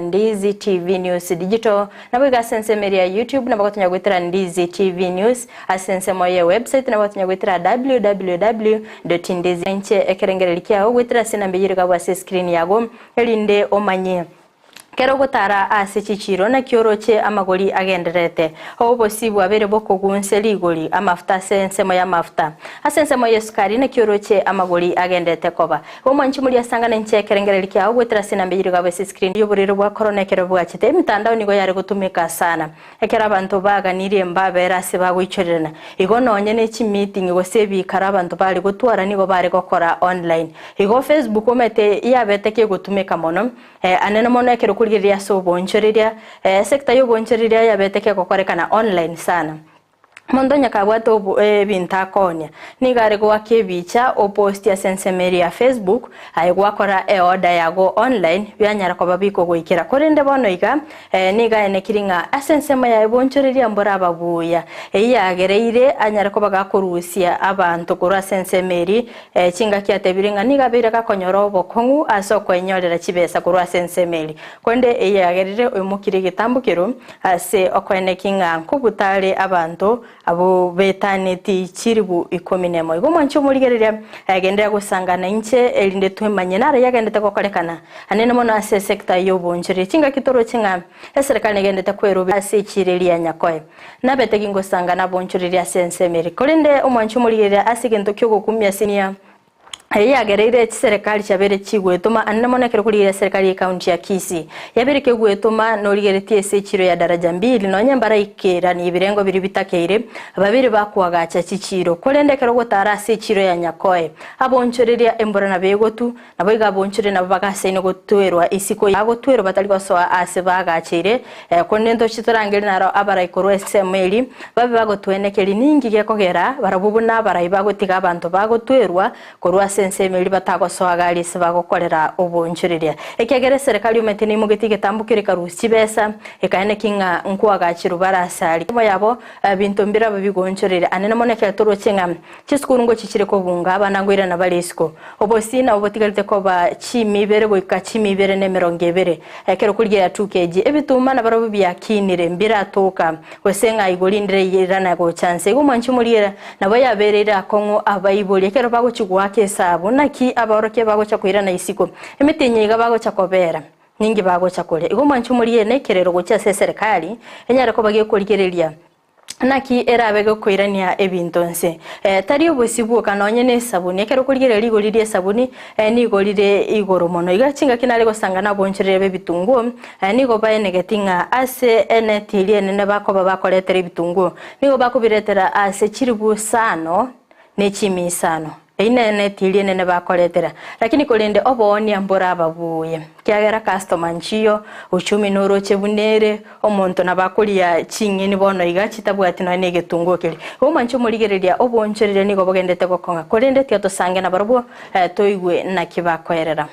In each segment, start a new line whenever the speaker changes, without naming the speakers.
Ndizi TV News Digital, naboigo ase ensemo eria ya YouTube nabo gotonya goetera Ndizi TV News, ase ensemo ye website nabo gotonya goetera www dot ndizi Inche ekerengererio kiao goetera ase enamba eyio ere gabwo ase escreen yago erinde omanye Kera ogotara ase chichiiro naki oroche amagori agendererete. Obosie bwabeire bokogunse rigori amafuta ase ensemo y'amafuta. Ase ensemo y'esukari naki oroche amagori agenderete koba. Igo mwanche moria asangane inche ekerengererio kiao goetera ase enamba eyio rigabo ase escreen y'oborwaire bwa korona ekero bwachete. Emitandao nigo yare gotumeka sana. Ekero abanto baganirie mbabere ase bagoichorerana, igo nonye ne chimeeting gose ebikaro abanto bare gotwara nigo bare gokora online. Igo Facebook omanyete yabete kegotumeka mono, anene mono ekero korigereria ase oboonchoreria, sector y'oboonchoreria yabete kegokorekana online sana. Omonto onye kabwate obo ebinto akoonia, nigo are goaka ebicha oposti ase ensemo eria ya Facebook, aye gwakora eorder yago online, bianyara koba bikogoikera. Korende bono iga, nigo aenekiri ng'a ase ensemo yaye bonchoreria mboraba buya. Eyio yagereire anyare koba gakorusia abanto korwa ase ensemo eria, chingaki atebire ng'a nigo abeire gakonyora obokong'u ase okoenyorera chibesa korwa ase ensemo eria. Korende eyio yagerire oimokire egetambokero Ase okoeneki ng'a nkobuta are abanto abwo betaneti chilifu ikomi nemo. Igo mwanche omorigereria, genderera gosangana inche, erinde twemanye naro yagendete gokorekana anene mono ase esecta y'obonchoreria. Chingaki toroche ng'a eserekari negendete kwerobia ase echiro eria ya Nyakoe. Nabete gingosangana abonchoreria ase ensemo ere. Korende omwanche omorigereria ase egento ki'ogokumia sinia Eye yagereire chiserekari chiabeire chigwetoma anene mono ekero korigereria eserekari ye county ya Kisii. Yabeire kegwetoma norigeretie ase echiro ya Daraja Mbili nonye mbaraikeranie ebirengo biria bitakeire babere bakoagacha chichiro. Korende ekero ogotara ase echiro ya Nyakoe abonchoreria embura nabo egotu naboigo abonchoreria nabo bagasaine gotwerwa isiko bagotwerwa batari gosoa ase baagacheire Korende ntoche torangerie naro abarai korwa ensemo eria, babe bagotwenekeria ninki gekogera barabwo buna abarai bagotiga abanto bagotwerwa korwa ase ensemo eria batagosoa gari ase bagokorera obonchoreria. Ekiagera eserekari omanyete neimogetie egetambo keria ekarusia chibesa, ekaeneki ng'a nkoagachirwe bare ase aria. Emo yabo ebinto mbirabwo bigoonchoreria anene mono ekero toroche ng'a chisukuru ngochichire kobunga, abana ngoirana bare isiko. Obosie nabo botigarete koba chiimi ibere goika chiimi ibere na emerongo ebere. Ekero korigia yatuka eji, ebituma nabarobwo biakinire, mbiratoka, gose ng'a igoro rinde riirana gocha nse. Igo omwanchi omoriera nabo yabereire akong'u abaibori ekero bagochia goaka esabu, naki abaorokia bagocha koirana isiko, emetienyi iga bagocha kobera, ninki bagocha koria. Igo omwanchi omoriere nekerero gochia ase eserekari, enyare koba gekorigereria. Naki erabe gokoirania ebinto nse? Tari obosie bwoka nonye nesabuni. Ekero okorigereria rigori ri'esabuni nigo rire igoro mono. Iga chingaki nare gosanga nabonchoreria b'ebitunguo, nigo baenegeti ng'a ase eneti eria enene bakoba bakoretera ebitunguo, nigo bakobiretera ase chilifu isano ne chimia isano. Eyio neneti eria enene bakoretera. Lakini korende oboonia mborababuye, ekiagera customer nchiyo, uchumi noroche buna ere, omonto nabo akoria ching'eni bono iga chitabwati nonya na egetunguo keria. Igo omwanche omorigereria oboonchoreria nigo bogendete gokong'a, korende tiga tosange nabarobwo toigwe naki bakoerera.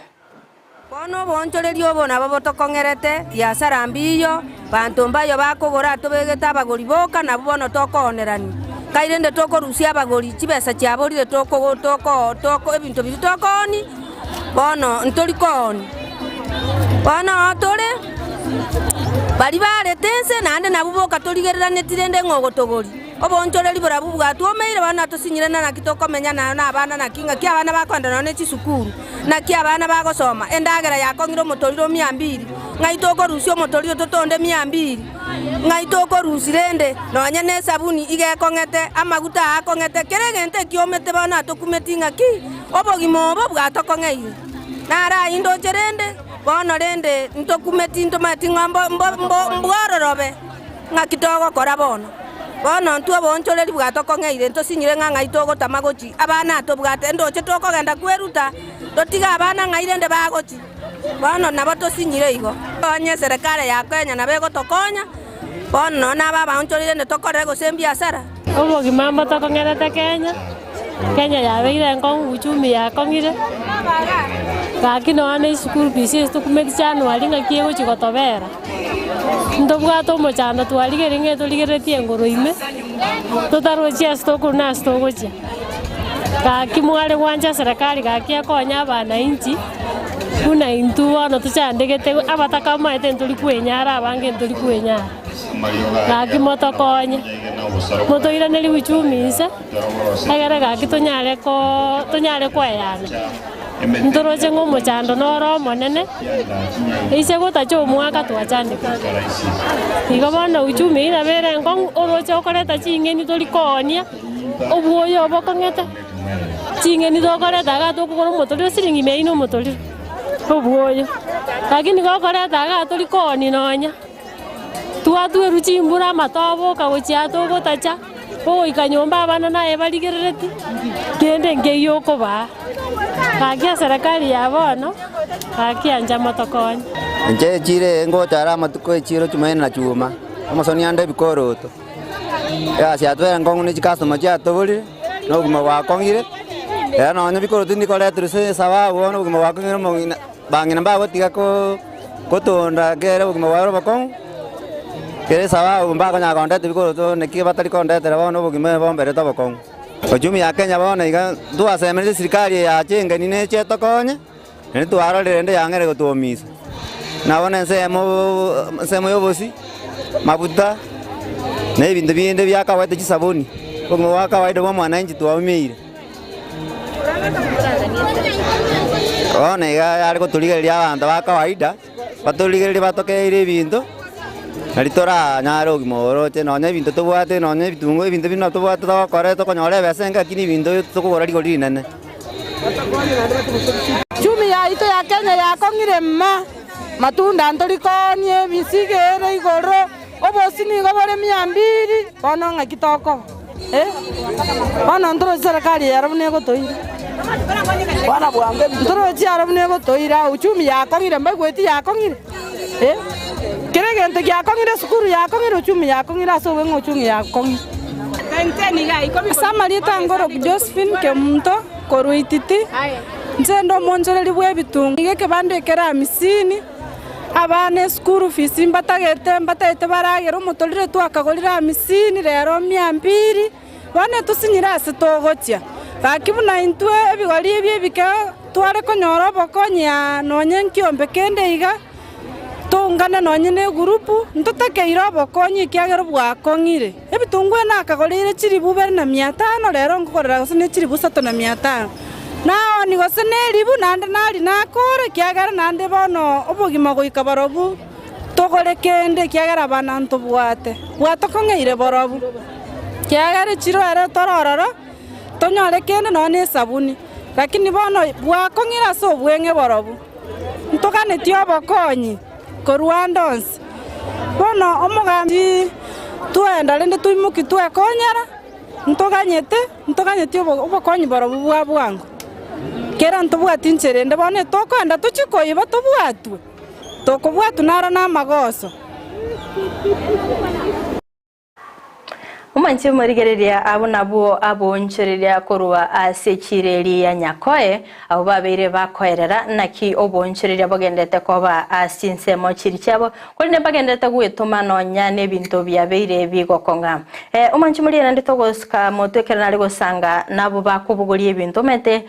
Bono oboonchoreria obo nabo botokong'erete, biasara mbiiyo, banto mbayo bakogora tobegete abagori boka, nabwo bono tokoonerania. Nkai rende tokorusia abagori chibesa chiaborire toko toko toko ebinto biria tokoonia, bono ntori koonia. Bono oo tore, baria barete inse naende nabwo boka torigereraneti rende ng'a ogotogoria. Oboonchoreri borabwo bwatwomeire, bono natosinyire na naki tokomenya nayo na abana naki, ng'aki abana bakoenda nonya ne chisukuru, naki abana bagosoma, endagera yakong'ire omotoriro o mia mbili, ng'ai tokorusia omotoriro totonde mia mbili, ng'ai tokorusia rende nonya ne esabuni iga ekong'ete, amaguta aa akong'ete, kera egento ekiomete bono natokumeti ng'aki obogima obo bwatokong'eire. Naro ayio ndoche rende, bono rende ntokumeti ntomanyeti ng'a mbo mbo mbo mbwororobe. Ng'aki togokora bono? Bono intwe oboonchoreri bwatokong'eire, ntosinyire ng'a ng'ai togotama gochia, abana tobwate endoche tokogenda kweruta, totige abana ng'ai rende bagochia. Bono nabo tosinyire igo. Onye eserekari ya Kenya nabo egotokonya, bono nonya naba abaonchoreri rende tokorere gose ebiasara.
Obogima mbotokong'erete Kenya, Kenya yabeire enkong'u uchumi yakong'ire, gaki nonya na eschool fees ase tokumeti January ng'aki egochi gotobera. Ntobwate omochando twarigereria ng'a torigereretie engoro ime, totarochi ase tokorwa na ase togochia. Gaki mware gwancha eserekari gaki ekonye abanainchi, Buna intwe bono tochandegete, abataka bamaete ntori kwenyara, abange ntori kwenyara. Gaki motokonye, motoiranerie uchumi inse, egere gaki tonyare koo tonyare koeyana. Ntoroche ng'a omochando noro omonene, ise gotacha omwaka twachandeka. Igo bono uchumi eyio nabo ere enkong'u, oroche okoreta ching'eni tori koonia, obwoyo obokong'ete, ching'eni tokoreta igaa tokogora omotoriro siringi mia ine omotoriro, obwoyo. Lakini gokoreta igaa tori koonia nonya. Twatwerwa chimbura amatobe oka gochia aa togotacha, ogoika nyomba abana naye barigerereti, kende nkeiyo okobaa. Gaki eserekari ya bono, gaki ancha motokonye.
Inche echiro eye ngocha are amatuko echiro Jumaine na Juma, omosoni ande ebikoroto. Egasi yatwere nkong'u ne chikastoma chiatoborire, na obogima bwakong'ire, ere nonye bikoroto ndikoreterwa ase esababu bono obogima bwakong'ire omong'ina. Bang'ina mbagotiga gotonda kere obogima bwabo obokong'u, kere esababu mbakonyara kondetera ebikoroto naki batari kondetera bono obogima bomberete obokong'u. Uchumi ya Kenya bono iga ntwasemeretie serikali eye yacha engeni neche etokonye, naende twarorire rende yang'eire gotuomisa. Buna bono ensemo ensemo ya obosie, mafuta, na ebinto binde bia kawaida chisabuni, obogima bwa kawaida bwa mwananchi twaumeire. Bono iga yare gotorigereria abanto ba kawaida, batorigererie batokeire ebinto, nari toranyare obogima oroche nonye ebinto tobwate nonye ebitunguo ebinto buna tobwate togokora tokonyora ebesa enke lakini ebinto tokogora rigori rinene.
Uchumi yaito ya Kenya yakong'ire mma, matunda ntori koonia ebisigo ere igoro. Obosi nigo bore mia mbili, bono ng'aki tokoba? Eh, bono ntoroche serikali eye aro buna egotoira. Ntoroche aro buna egotoira, uchumi yakong'ire mbaigweti yakong'ire? Eh, kera egento giakong'ire esukuru yakong'ire, uchumi yakong'ire ase obweng'e uchumi yakong'ire. Ase amarieta Ngoroku Josephine Kemunto, korwa Ititi, inche nde omoonchoreri bw'ebitungu. Nigo ekebanda ekere amisini. Abana esukuru fees mbatagete mbatagete baragere omotorire twakagorire amisini rero mia mbiri, bono etosinyire ase togochia. Gaki buna intwe ebigori ebi ebike tware konyora obokonyi aa nonye nkiombe kende iga, toungane nonye na egurupu, ntotakeire obokonyi ekiagera bwakong'ire. Ebitunguo nakagoreire chilifu ibere na mia tano, rero nkokorera gose ne chilifu isato na mia tano. Naoonia gose neribu, naende naria nakore, ekiagera naende bono obogima goika barobwo togore kende, ekiagera abana ntobwate. Bwatokong'eire borobwo, ekiagera echiro ere tore ororo, tonyore kende nonya na esabuni, lakini bono bwakong'ire ase obweng'e borobwo. Ntoganetie obokonyi korwa ande onsi. Bono omogambi twenda rende toimoki twekonyera, ntoganyete, ntoganyeti obokonyi borobwo bwa bwango. Kera ntobwati inchera ende bono etokoenda tochie koiba tobwatwe, tokobwatwa naro namagoso.
Omanche omorigereria abwo nabwo aboonchoreria korwa ase chiireri ya Nyakoe, abwo babeire bakoerera naki oboonchoreria bogenderete koba ase chinsemo chiria chiabo, korende mbagenderete gwetoma nonya nebinto biabeire bigokong'a. Ee, omanche omorigereria naende togosuka motwe ekero nare gosanga nabwo bakobogoria ebinto omanyete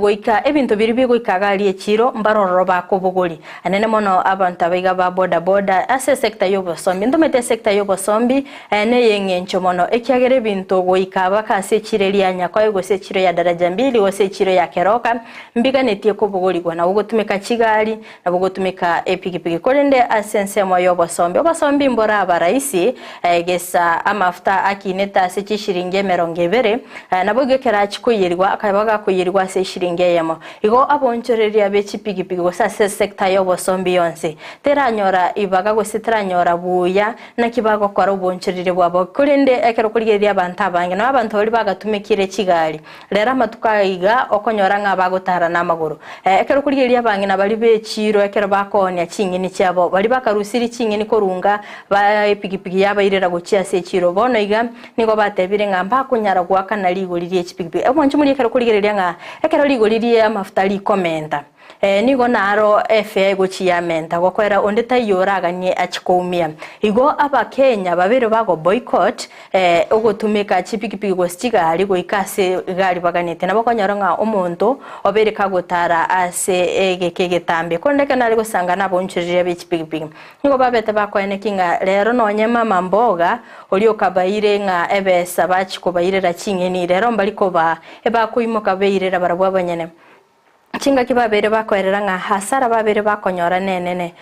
goika ebinto biria bigoika iga aria echiro mbare ororo bakobogoria. Anene mono abanto abaiga ba boda boda ase esector y'obosombi. Ntomanyete esector y'obosombi neyeng'encho mono ekiagera ebinto goika baka ase echiro eria ya Nyakoe gose echiro ya Daraja Mbili gose echiro ya Keroka mbiganetie kobogorigwa nabo gotumeka chigari nabo gotumeka epigipigi korende ase ensemo y'obosombi obosombi mboraba rahisi gesa amafuta akinete ase chishiringi emerongo ebere naboigo ekero achia koiyerigwa akaba gakoiyerigwa ase eshiringi eyemo Igo aboonchoreria be chipigipigi gose ase esecta y'obosombi yonsi teranyora ibaga gose teranyora buya naki bagokora oboonchoreria bwabo. Korende ekero okorigereria abanto abange nabo abanto baria bagatumekire chigari rero amatuko aya iga okonyora ng'a bagotara namagoro. Ekero okorigereria abang'ina baria b'echiiro ekero bakoonia ching'eni chiabo baria bakarusirie ching'eni korunga ba epigipigi yabairera gochia ase echiiro bono iga Nigo batebire ng'a mbakonyara goakana rigori rie chipigipigi. Omwancho moria ekero korigereria ng'a ekero rigori rie amafuta rikomenta. Nigo naro efea egochia yamenta gokoera onde taiyo oraganie achie koumia. Igo Abakenya babere bago boycott ogotumeka chipikipiki gose chigari goika ase egari baganetie. Nabo okonyora ng'a omonto obeire kagotara ase egeka egetambe korende ekero nare gosanga nabaonchoreria be chipikipiki nigo babete bakoenekia ng'a rero nonye mama mboga oria okabaire ng'a ebesa bachia kobairera ching'eni rero mbari kobaa ebakoimoka beirera barabwo abanyene. Chingaki babeire bakoerera ng'a hasara babeire bakonyora nenene.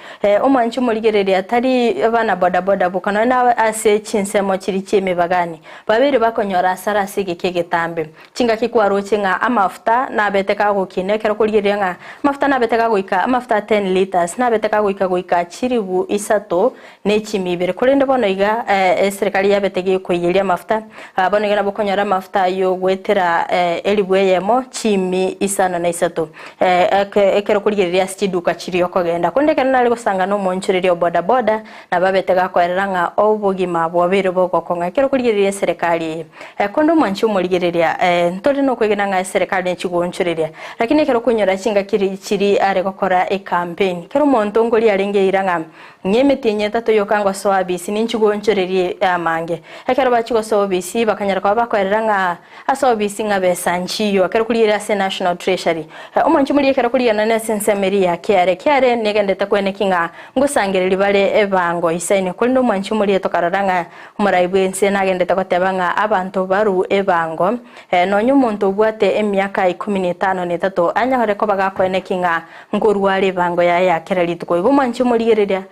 Omwanchi omorigereria tari abana bodaboda boka nonya na ase chinsemo chiria chi'emebagani. Babeire bakonyora hasara ase egeka egetambe. Chingaki kwaroche ng'a amafuta nabete kagokina ekero korigereria ng'a amafuta nabete kagoika amafuta a ten litres nabete kagoika goika chiribu isato ne chimi ibere. Korende bono iga eserekari yabete gekoiyeria amafuta, bono iga nabo okonyora amafuta ayio goetera elibu eyemo chimi isano na isato ekero okorigereria ase chiduka chiria okogenda. Korende ekero nare gosanga na omoonchoreria o boda boda nabo abete gakoerera ng'a obogima bwabeire bogokong'a ekero okorigereria eserekari eye. Korende omwanchi omorigereria ntore nokwegena ng'a eserekari nechigoonchoreria lakini ekero okonyora chingaki chiria are gokora ecampaign kera omonto nkoria arenge eira ng'a Ng'a emetienyi etato yoka ngosoa obisi ninchi gonchorerie amange. Ekero bachia gosoa obisi, bakanyara koba bakoerera ng'a ase obisi ng'a besa nchiyo, ekero korigereria ase National Treasury. Omwanchi moria ekero korigereria nonye ase ensemo eria ya KRA, KRA negenderete koeneki ng'a ngosangereria bare ebango isaine. Korende omwanchi omoria tokarora ng'a omorai bw'ense nagenderete goteba ng'a abanto barue ebango, nonye omonto obwate emiaka ikomi na etano na etato anyare koba gakoeneki ng'a Nkorua are ebango yaye ya kera rituko. Igo mwanche omorigereria,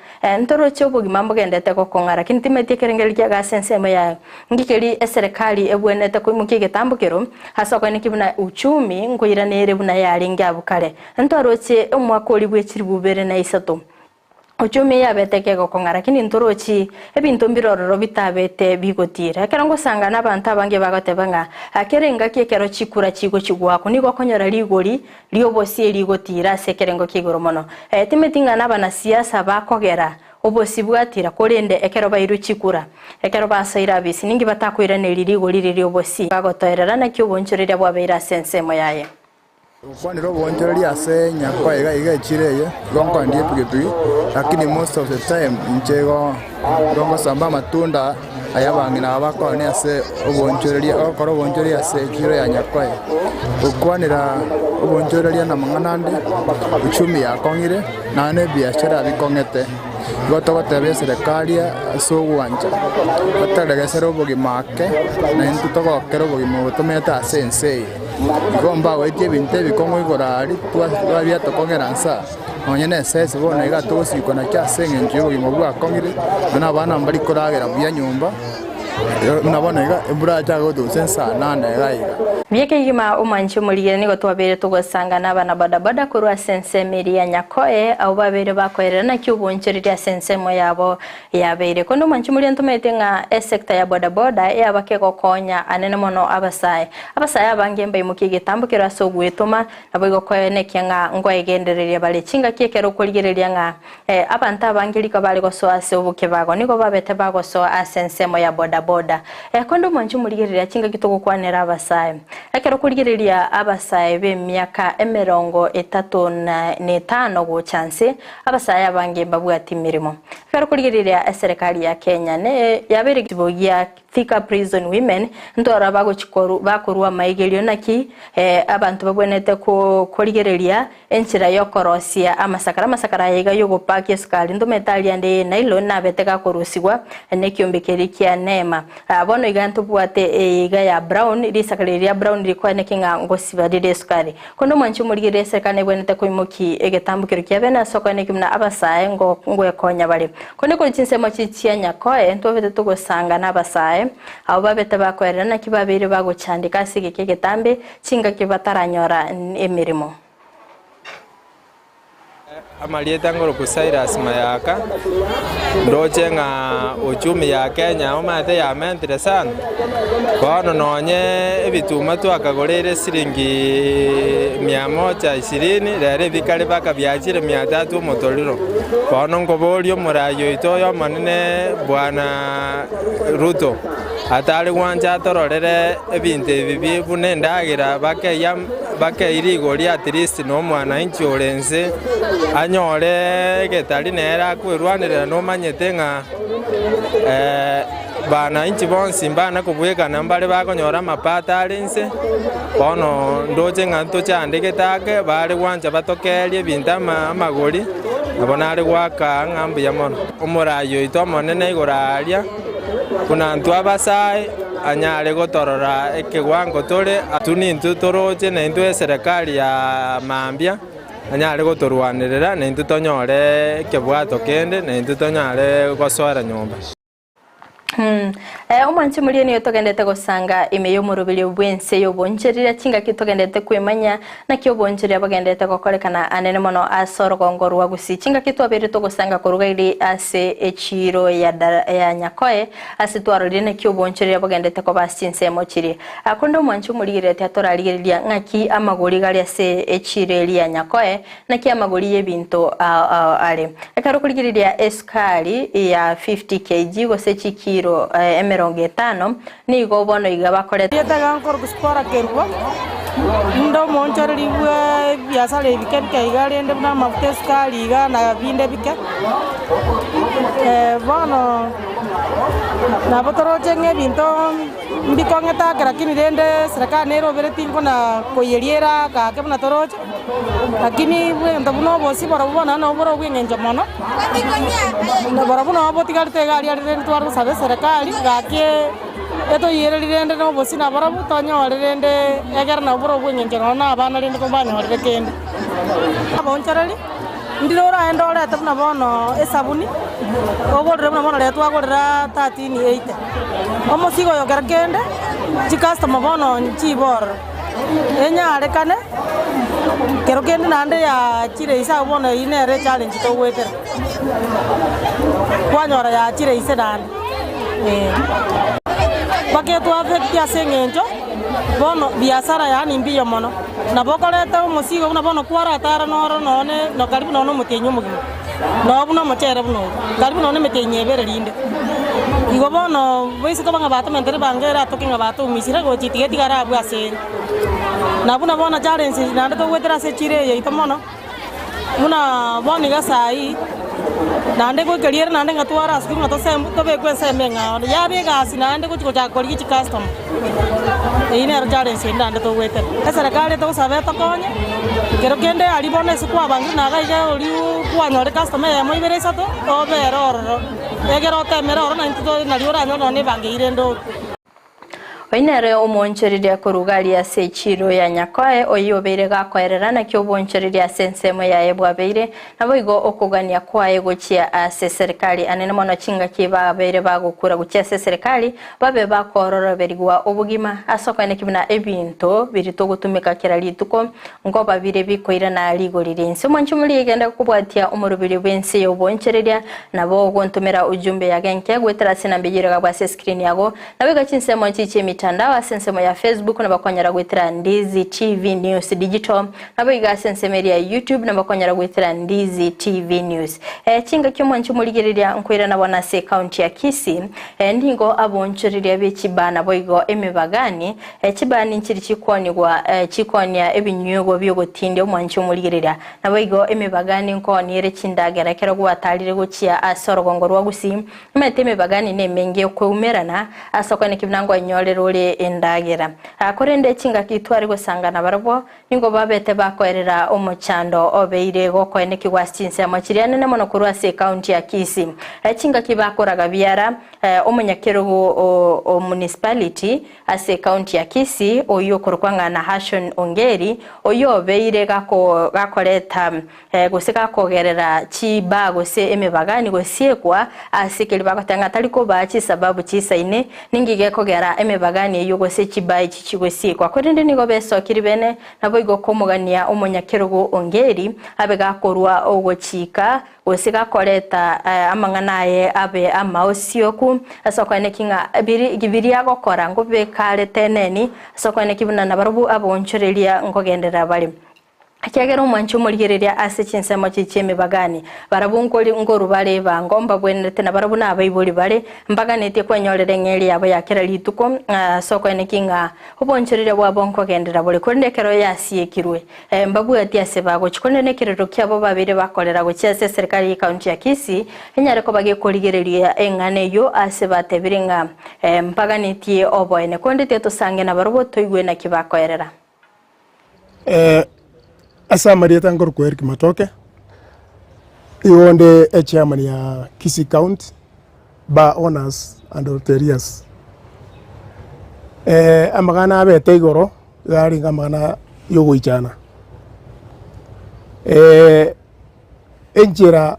ntoroche obogima mbogendete gokong'a, lakini timanyeti ekerengererio kiago ase ensemo yaye. Nki keria eserekari ebwenerete koimokia egetambo kero ase okoeneki buna uchumi nkoirana ere buna yarenge abwo kare? Ntwaroche omwaka oria bwe chilifu ibere na isato. Uchumi yabete kegokong'a, lakini ntorochi ebinto mbire ororo bitabete bigotiira. Ekero ngosanga nabanto abange bagoteba ng'a kera engaki ekero chikura chigochia goakwa nigo okonyora rigori ri'obosie rigotiira ase ekerengo kia igoro mono. Timeti ng'a nabanasiasa bakogera obosie bwatiira, korende ekero bairwe chikura, ekero basoire abisi, ninki batakoiraneria rigori riria ri'obosie bagotoerera naki obonchoreria bwabeire ase ensemo yaye.
Gokwanera obonchoreria ase nyakoe iga iga echiro eye, igo nkoendia epikipiki, lakini most of the time inche igo igo ngosamba amatunda aya abang'ina aba bakoenia ase obonchoreria ogokora obonchoreria ase echiro ya nyakoe. Gokwanera obonchoreria na amang'ana ande, uchumi yakong'ire, naende na ebiashara bikong'ete, igo togotebia eserekari ase ogwancha, batoregesere obogima ake, naintwe togokera obogima obo tomenyete ase ense eye. Igo mbagoetie ebinto ebikong'u igoro aria, twabiatokong'era nsa, nonya nesesi bono iga togosikwa nakio ase engencho y'obogima bwakong'ire, buna abana mbari koragera buya nyomba, buna bono iga embura yachaka gotosa ensa nane iga iga.
Buya kegima omwanchi omorigere nigo twabeire togosanga nabana bodaboda korwa ase ensemo eria ya Nyakoe, abwo babeire bakoerera naki obonchoreria ase ensemo yabo Yabeire. Korende omwanchi moria ntomaete ng'a esector ya boda boda eyaba kegokonya anene mono abasae. Abasae abange mbaimokie egetambo kero ase ogwetoma, naboigo koenekia ng'a ngoegendereria bare chingaki ekero okorigereria ng'a abanto abange riko bare gosoa ase obokebago nigo babete bagosoa ase ensemo ya boda boda. Korende omwanchi omorigereria chingaki togokwanera abasae. Ekero okorigereria abasae b'emiaka emerongo etato na etano gocha nse, Abasae abange mbabwati emeremo. Ekero korigereria eserekari ya Kenya ne yabeire egesibo gia Thika Prison Women ntwarora bagochi koru bakorwa amaigerio naki abanto babwenerete korigereria enchera yokorosia amasakara. Amasakara aya iga yogopaki esukari ntomanyete aria ande ye nylon nabete gakorusigwa nekiombe keria kia Neema. Bono iga ntobwate eye iga ya brown risakara eri ria brown rikoeneki ng'a ngosiba rire esukari. Korende omwanchi omorigereria eserekari nebwenerete koimokia egetambokero kia bene ase okoeneki buna abasae ngwekonya bare. Korende korwa chinsemo chi chia Nyakoe ntwabete togosanga nabasae, abwo babete bakoerera naki babeire bagochandeka ase egeka egetambe chingaki bataranyora emeremo.
Amarieta ngoroku Cyrus Mayaka, ndoche ng'a uchumi ya Kenya omanyete yamentire sana, bono nonye ebituma twakagoreire siringi mia moja ishirini, rero ebikare mpaka biachire mia tatu omotoriro. Bono nkoboria omorai oito oyo omonene bwana Ruto. Atare gwancha atororere ebinto ebi bi buna endagera bakeyia bakeyia rigori at least na omwananchi ore inse anyore egetari nere akwerwanerera nomanyete ng'a bananchi bonsi mbana kobwekana mbare bakonyora amapato are inse, bono ndoche ng'a ntochandegete ake bare gwancha batokerie ebinto ama amagori, nabo nare goaka ng'a mbuya mono. Omorai oito omonene igoro aaria. Buna intwe abasae anyare gotorora ekewango tore, intwe nintwe toroche na intwe eserekari ya mambia anyare gotorwanerera na intwe tonyore ekebwato kende na intwe tonyare gosoera nyomba.
Omwanche moria nigo togendete gosanga ime y'omoroberio bw'ense y'obonchereria chingaki togendete kwemanya Naki obonchereria bogenderete gokorekana anene mono ase orogongo rwa Gusii. Chingaki twabeire togosanga koruga iri ase echiiro ya ya Nyakoe ase twarorire naki obonchereria bogenderete koba ase chinsemo chiria. Korende omwanchi omorigereretie atorarigereria ng'aki amagori gare ase echiiro eria ya Nyakoe, naki amagori y'ebinto ao ao are. Ekero okorigereria esukari ya 50 kg gose chikiro emerongo etano, Nigo bono iga bakorete.
Erieta riaye Sipora Kerubo, ninde omoonchoreri bw'ebiasara ebike bike iga rende buna amafuta esukari iga na binde bike. Bono nabo toroche ng'a ebinto mbikong'ete ake lakini rende eserekari nerobereti nkona koiyeria ere ake buna toroche. Lakini egento buna obosie borobwo bono nabo bore obw'eng'encho mono, na borobwo nabo botigarete iga aria rende tware gosaba eserekari gaki etoiyererie rende na obosie naborobwo tonyore rende egere nabo bore obw'eng'encho nonya na abana rende kobanyorire kende. Abaonchoreri, ndire oraende orete buna bono esabuni, ogorere buna bono riria twagorera 1380, omosigo oyo kero kende, chicustomer bono nchibororo. Enyarekane, kero kende naende yachire inse agwo bono eyio nere echallenge togoetera, kwanyora yachire inse naende eh. Mpaka etwaffect ase eng'encho, bono biasara yaani mbuya mono, nabo okoreta omosigo buna bono kwaratara noro nonye na karibu nonye omotienyi omogima, noo buna omochere buna oyo, karibu nonye emetienyi ebere rinde. Igo bono boise koba ng'a batomentire ebango ere atoke ng'a batoumisire gochia tiga etigare abwo ase ere. Na buna bono challenge naende togoetera ase echiro eye yaito mono, buna bono iga saii, naende goikeria ere naende ng'a tware ase ng'a tosem tobekwe ensemo eng'ao, yaba egasi naende gochia gochaka korigia chicustomer, eyio nero challenge ende naende togoetera. Eserekari etogosaba etokonye, kero kende aria bono ase kwabangire na iga iga oria kwanyora ecustomer eyemo ibere isato, obere ororo. Egere otemere oro naintwe tore nario oranyore nonya nebango eyio rende obe.
Oyio nere omoonchoreria koruga aria ase echiiro ya Nyakoe, oyio obeire gakoerera naki obonchoreria ase ensemo yaye bwabeire, naboigo okogania kwaye gochia ase eserikari anene mono chingaki babeire bagokura gochia ase eserikari, babe bakoororoberigwa obogima ase okoeneki buna ebinto biria togotumeka kera rituko nkoba bire bikoirana rigori ri'ense. Omwanchi omoria genda kobwatia omoroberio bw'ense y'obonchoreria, nabo ogontomera ujumbe ya genke goetera ase enamba eyio ere ase escreen yago. Nabo iga chinsemo nchi chi'emitandao ase ensemo ya Facebook nabo okonyora goetera Ndizi TV News Digital, nabo iga ase ensemo eria ya YouTube nabo okonyora goetera Ndizi TV News. Eh, chingaki omwanchi omorigereria nkoirana bono ase ecounty ya Kisii, eh, nigo abonchoreria be chibaa naboigo emebagani, eh, chibaa ninchiri chikwanigwa eh, chikonia ebinywegwa bi'ogotindia omwanchi omorigereria, naboigo emebagani nkooni ere chindagera ekero gwatarire gochia ase orogongo rwa Gusii, Omanyete emebagani nemenge okweumerana ase okoeneki buna nkwenyorera ore endagera. Korende chingaki tware gosangana barabwo, nigo babete bakoerera omochando obeire gokoenekigwa ase chinsemo chiria nene mono korwa ase ecounty ya Kisii. Chingaki bakoraga biara, omonyakerogo o municipality Ase ekaunti ya Kisii, oyio okorokwa ng'a Nahashon Ongeri, oyio obeire gakoreta gose gakogerera chibaa gose emebagani gosiekwa ase keria bagoteba ng'a tari kobaa chisababu chisaine ninki gekogera emebagani eyio gose chibaa echi chigosiekwa. Korende nigo besokirie bene naboigo komogania omonyakerogo Ongeri abe gakorua ogochika Gose gakoreta amang'ana aye abe amaosioku, ase okoeneki ng'a biria agokora ngobeka are teneni, ase okoeneki buna nabarabwo abaonchoreria nkogenderera bare. Ekiagera omwanchi omorigereria ase chinsemo chi chi'emebagani, barabwo nkori nkoru bare ebango mbabwenerete na barabwo nabaibori bare, mbaganetie kwenyorera eng'eria yabo ya kera rituko, ase okoenekia ng'a obonchoreria bwabo nkogenderera bore. Korende ekero yasiekirwe, mbabwati ase bagochia. Korende nekerero kiabo babeire bakorera gochia ase eserikari y'ecounty ya Kisii, enyare koba gekorigereria eng'ana eyio ase batebire ng'a mbaganetie oboene. Korende tiga tosange nabarobwo toigwe naki bakoerera.
Ase amarieta nkorokwa Eric Matoke, igo onde echairman ya Kisii County Bar Owners and Hoteliers. Amang'ana abete igoro iga arenge amang'ana ya ogoichana. Enchera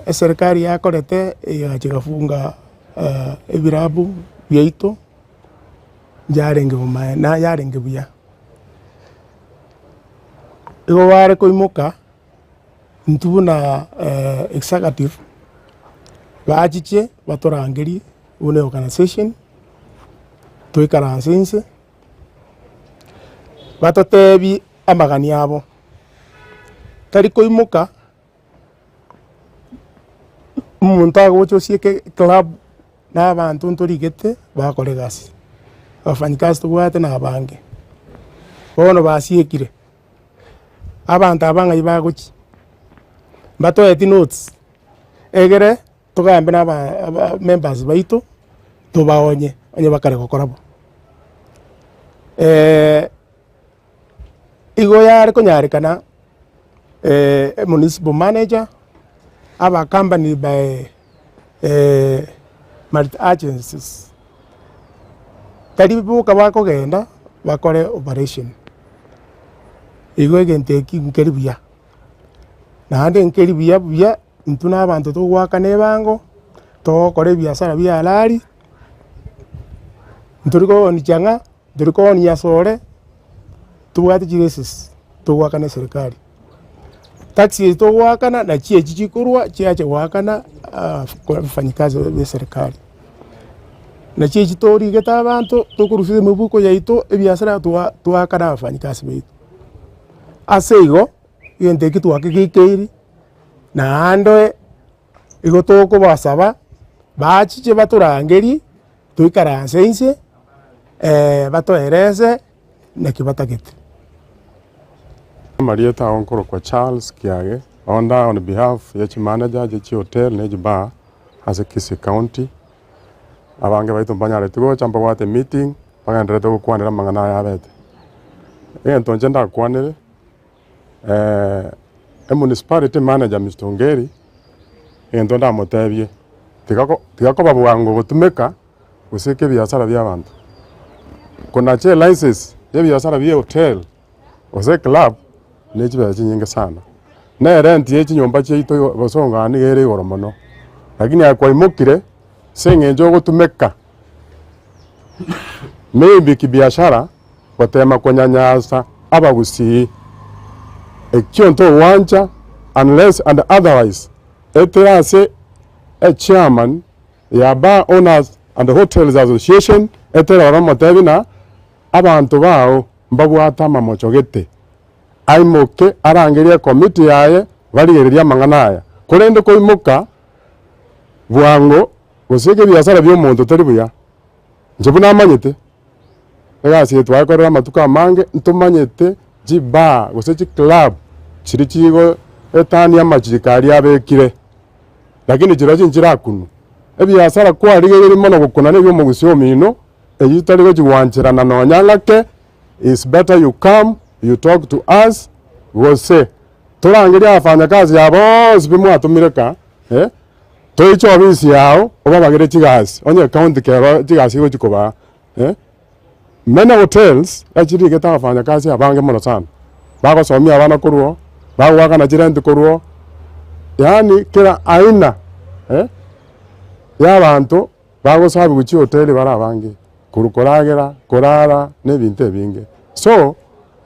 eserikari yakorete egacha egafunga ebirabu biaito. Yarenge bomaene na yarenge buya. Igo bare koimoka intwe buna executive bachiche batorangerie buna eorganisation toikaranse inse batotebie amagani abo, tari koimoka. Omonto agocha osieke eclub na abanto ntorigete bakore egasi, abafanyikazi tobwate na abange, bono basiekire, abanto aba ng'ai bagochia? Mbatoeti notes, egere togambe na aba aba members baito, tobaonye onye bakare gokora bo. Igo yare konyarekana municipal manager aba accompanied by multi agencies, tari boka bakogenda bakore operation. Igo egento eki nkeri buya, naende nkeri buya buya intwe na abanto togoakana ebango, togokora ebiasara bia halali, ntori koonia chang'aa. Tori koonia asore, tobwate chireses togoakana eserekari. Tax eye togoakana nachi echi chikorwa chiacha goakana abafanyikazi ba eserekari. Nachi echi torigete abanto tokorusia emibuko yaito ebiasara twa twaakana abafanyikazi baito. Ase igo, egento eki twakegeikeiri naende igo tokobasaba bachiche batorangerie. Toikaranse inse, batoerese naki batagete.
Amarieta ao nkorokwa Charles Kiage, onde on behalf ya chimanager chie chihotel ne chibar ase Kisii County. Abange baito mbanyareti gocha mbabwate meeting, bagendererete gokwanera amang'ana aya abete. Egento inche ndakwanere, emunicipality manager Mister Ongeri, egento ndamotebie, tiga ko tiga koba bwango gotumeka goseka ebiasara bia abanto. Konacha elicense ya ebiasara bia ehotel gose eclub ne chibesa chinyinge sana. Na erent ya echinyomba chiaito igo bosongo aa nigo ere igoro mono, lakini aye kwaimokire ase eng'encho ogotumeka maybe kibiashara gotema konyanyasa abagusii, ekio ntogwancha unless and otherwise etere ase echairman ya Bar Owners and Hotels Association etere ore omotebi na abanto bao mbabwate amamocho gete, aimoke arangerie ecommittee yaye barigererie amang'ana aya. Korende koimoka bwango gose ebiasara bia omonto teri buya, inche buna amanyete. Egasi eye twayekorire amatuko amange, ntomanyete chibar gose chiclub chiria chigoetania amachiko aria abekire, lakini chirochio nchirakunwe. Ebiasara kwarigereiri mono gokuna na ebiomogusii omino, eyio tari gochigwancherana nonya ng'ake, is better you come you talk to us, gose torangerie abafanyakazi aba bonsi pi mwatomire ka eh, toiche ofisi yao obabagere chigasi, onye ecounty kero chigasi egochi kobaa. Many hotels echirigete abafanyakazi abange mono sana, bagosomia abana korwa oo, bagoakana chirent korwa oo, yaani kera aina ya abanto bagosabiwa chihoteli bare abange, korwa koragera, korara na ebinto ebinge. So,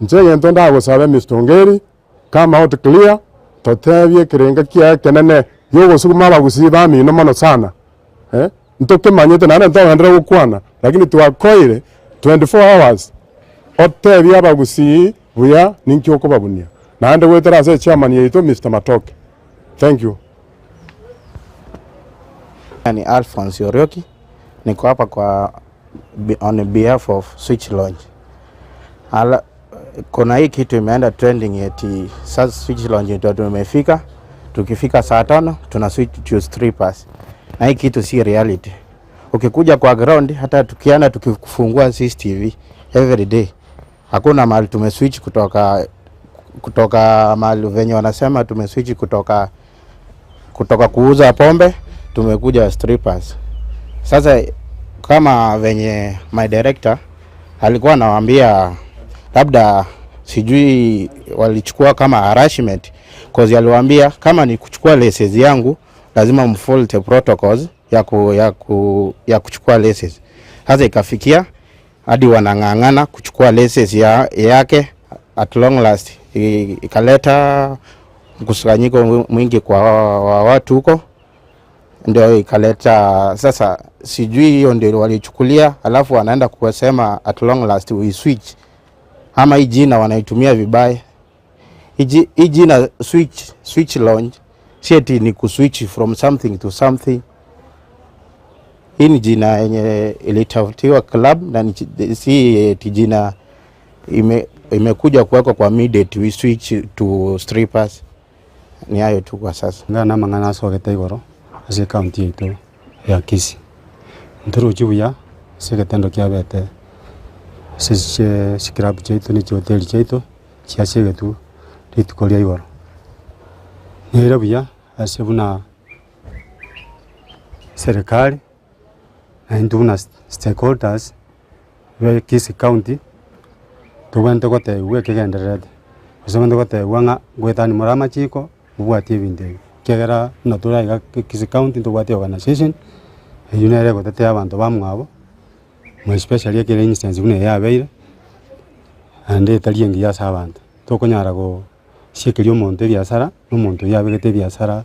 inche egento ndagosabe Mister Ongeri, come out clear, totebie ekerenga kiaye ekenene gia ogosuguma abagusii bamino mono sana. Ntokemanyete naende ntogenderere gokwana, lakini twakoire 24 hours otebie abagusii. buya ninki okobabunia. Naende goetera ase echairman yaito Mister Matoke. Thank you.
Ni Alphonse Orioki, niko hapa kwa on behalf of Switch Lounge. Ala, kuna hii kitu imeenda trending eti sasa Switch Lounge ndio tumefika, tukifika saa tano tuna switch to strippers, na hii kitu si reality. Ukikuja kwa ground, hata tukienda tukifungua CCTV every day, hakuna mahali tumeswitch kutoka kutoka mahali venye wanasema tumeswitch kutoka kutoka kuuza pombe tumekuja strippers. Sasa kama venye my director alikuwa anawaambia labda sijui walichukua kama harassment cause aliwaambia kama ni kuchukua license yangu lazima mfollow protocols ya, ku, ya, ku, ya kuchukua license. Sasa ikafikia hadi wanang'ang'ana kuchukua license ya, yake at long last ikaleta mkusanyiko mwingi kwa wa watu huko, ndio ikaleta sasa, sijui hiyo ndio walichukulia, alafu wanaenda kusema at long last we switch, ama hii jina wanaitumia vibaya. Hii jina switch, switch lounge si eti ni kuswitch from something to something. Hii ni jina yenye ilitafutiwa club na ni si eti jina ime, imekuja kuwekwa kwa immediate we switch to strippers. Ni hayo tu kwa sasa.
Ngana mang'ana asogete igoro ase ekaunti yaito ya Kisii. Ntorochi buya ase egetendo kiabete ase chiclub chiaito na chihoteli chiaito chiasegetwe rituko ria igoro. Nere buya ase buna serikali na intwe buna stakeholders ba Kisii County tobwenerete gotebiwa ekegendererete, gose tobwenerete gotebiwa ng'a ngoetania more amachiko mobwatie ebinto ebi. Ekiagera buna tore aiga Kisii County ntobwate organization, eywo nere egotetea abanto bamwabo, more especially ekero instance buna eye yabeire, naende etari engiya ase abanto. Tokonyara gosiekeria omonto ebiasara, na omonto oyio abegete ebiasara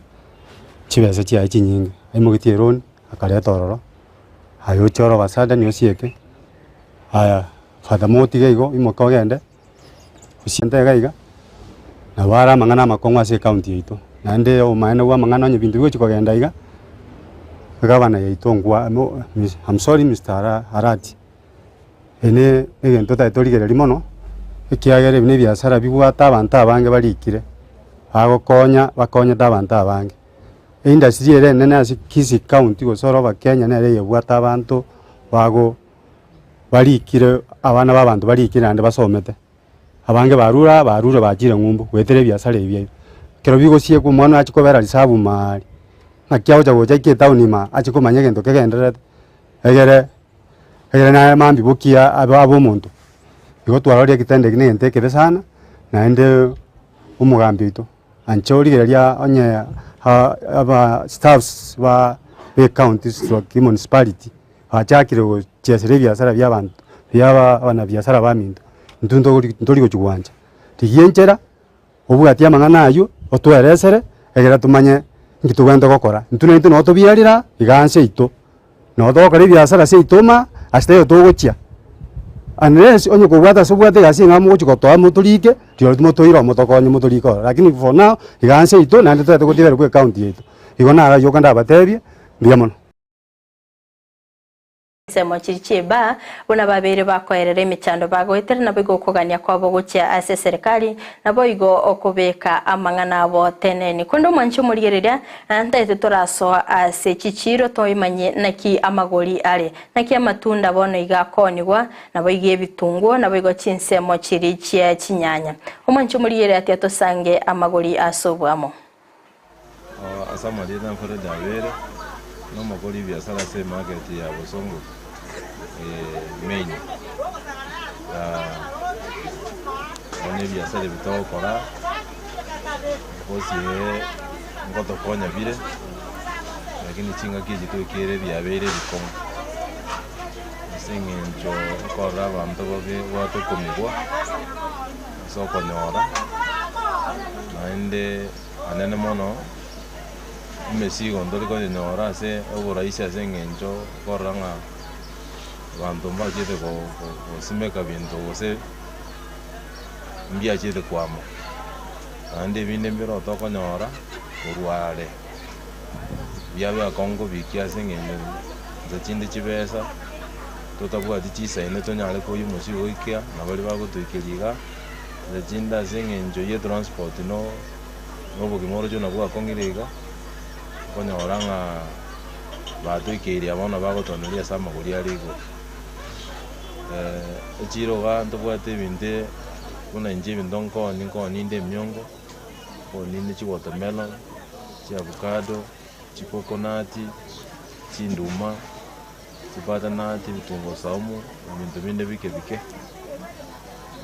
chibesa chiaye chinyinge, aimogetie eloan akareta ororo, aye oche all of a sudden osieke, aya furthermore otige igo imoka ogende, osiente iga iga, nabo are amang'ana amakong'u ase ecounty yaito. Naende obomaene bwa amang'ana onye ebinto bigochi kogenda iga, egavana yaito nkwa I'm sorry Mister Arati, eye ne egento otagete origereria mono, ekiagera ebi na ebiasara bibwate abanto abange barikire, bagokonya bakonyete abanto abange. Eindustry ere enene ase Kisii county gose ore Kenya nere eyebwate abanto bago barikire abana ba abanto barikire naende basomete. Abange barure aa barure bachire ng'umbu goetera ebiasara ebi biaito. Ekero bigosiekwa omwana achia kobera risabu maari, naki agocha gocha aike etown ime achie komanya egento kegendererete, egere egere naye mambia bokia abe abe omonto. Igo twarorire ekitendo eki na egento ekebe sana, naende omogambi oito. Anche origereria onye aba staffs ba ecounty stroke municipality bachakire gochesera ebiasara bia abanto bia abanabiasara baminto, intwe ntori ntori gochi gwancha. Rigia enchera, obwatie amang'ana aywo, otweresere, egere tomanye nki tobwenerete gokora. Intwe naintwe nabo tobiarire aa, iga nse yaito, nabo togokora ebiasara seito ime ase taiyo togochia. Unless onye kobwate ase obwate egasi eng'ao mogochi gotoa motorike, rirorio motoire oo motokonye motorike ororo. Lakini for now, iga nse yaito naende toete gotiberwa kwa ecounty yaito. Igo naro aywo ndabatebie, mbuya mono.
Ensemo chiria chi'ebaa, buna babeire bakoerera emechando bagoetera, naboigo okogania kwabo gochia ase eserekari, naboigo okobeka amang'ana abo teneni. Korende omwanchi omorigereria, ntaete torasoa ase chichiiro toimanye naki amagori are, naki amatunda bono iga akoonigwa, naboigo ebitunguo, naboigo chinsemo chiria chie chinyanya. Omwanchi omorigereria tiatosange amagori ase oboamo.
Ase amarieta Alfred Abere, nomokori ebiasara ase emarket ya Bosongo main. Bono ebiasara ebi togokora gose ngotokonya bire, lakini chingaki echi twaikire biabeire ebikong'u ase eng'encho nkorora abanto babwate okomigwa ase okonyora, naende. Anene mono, emesigo ntori konyenyora ase oboraisi ase eng'encho okorora ng'a abanto mbachete gosimeka binto gose mbiachete kwama, naende ebinde mbire tokonyora korwa are, biabe akong'u kobikia ase eng'encho nse chinde chibesa, totabwati chisaini tonyare koyia omosio goikia, na baria bagotoikeria iga, nse chinde ase eng'encho ya etransport no na obogima oroche buna bwakong'ire iga, okonyora ng'a batoikeirie abwo bono bagotoneria ase amagori are igoro. Echiro igaa ntobwate ebinto buna inche ebinto nkooni nkooni inde emiongo, nkooni inde chiwatermelon, chiavocado, chicoconut, chinduma, chibutternut, ebitunguo saumu, ebinto binde bike bike.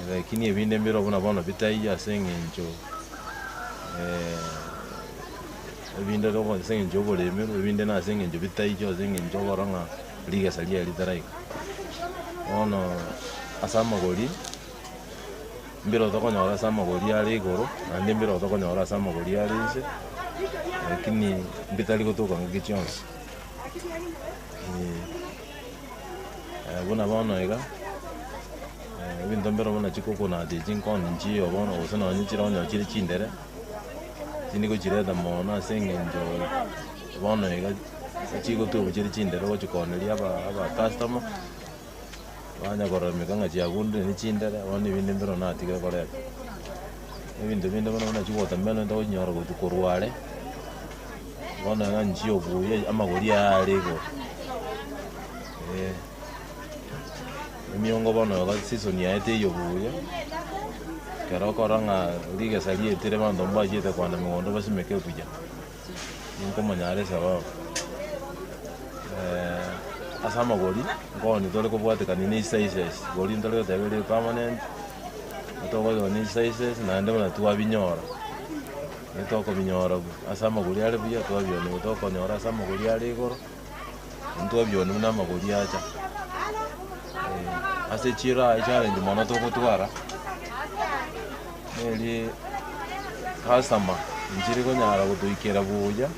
Lakini ebinde mbire buna bono bitaiyo ase eng'encho ebinde ase eng'encho ya oboremi, ebinde nase eng'encho bitaiyo ase eng'encho okora ng'a rigesa riaye ritaraika. Bono ase amagori, mbire tokonyora ase amagori are igoro, naende mbire tokonyora ase amagori are inse, lakini mbitari gotoka ngaki chionsi. Buna bono iga, ebinto mbire buna chicoconut echi nkoni nchiyo bono gose nonye chire onye chire chindere, tindi gochireta mono ase eng'encho bono iga chigotwegwa chire chindere ogochikoneria aba abacustomer, banya kororameka ng'a chiagundire ne chindere, bono ebinde mbire natigire koreta. Ebinto binde bono buna chiwatermelon togochinyora gochia korwa are, bono iga nchio obuya amagori aya are igoro eh. Emiongo bono iga season yaye teiyo buya, ekero okora ng'a rigesa rietire abanto mbachiete kogenda mogondo basimeke buya. Ninkomonyara esababu ase amagori nkoni tore kobwatekania na esizes, gori ntore goteba ere permanent, tokoigwa na esizes naende buna twabinyora, nitokobinyora ase amagori are buya twabionia, tokonyora ase amagori are igoro, ntwabionia buna amagori acha. Ase echiro aye challenge mono togotwara, neri customer nchiri konyara gotoikera buya,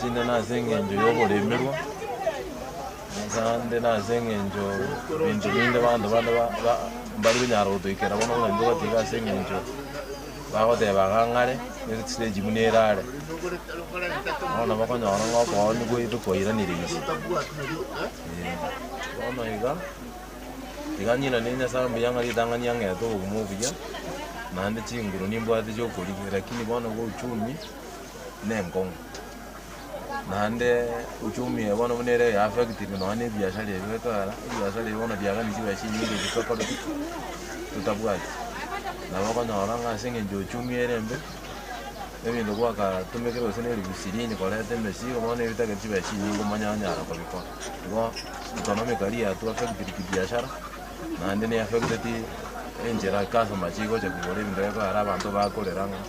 chinde nase eng'encho ya oboremerwa, asande nase eng'encho ebinto binde abanto bande ba ba mbari konyara gotoikera bono buna intwe gatiga ase eng'encho bagoteba iga ng'are, estage buna ere are, bono bakonyora ng'a okooni gwaito kwairanire inse. Bono iga. Tiga nyinane Nyasae mbuya ng'a ritang'ani ang'ete obogima obuya, naende chinguru nimbwate chiokorigia, lakini bono iga uchumi na enkong'u. Naende uchumi eye bono buna ere ya affectire nonya na ebiashara ebi ekogera, ebiashara ebi bono biagani chibesa chinyinge echio tokoreti totabwati. Nabo okonyora ng'a ase eng'encho uchumi ere embe. Ebinto gwakatumekire gose na elifu ishirini koreta emesigo bono ebitagete chibesa chinyinge omanye onyara kobikora. Igo economically yatu affected kibiashara naende ne affected enchera customer chigocha kogora ebinto gekogera abanto bakorera ng'a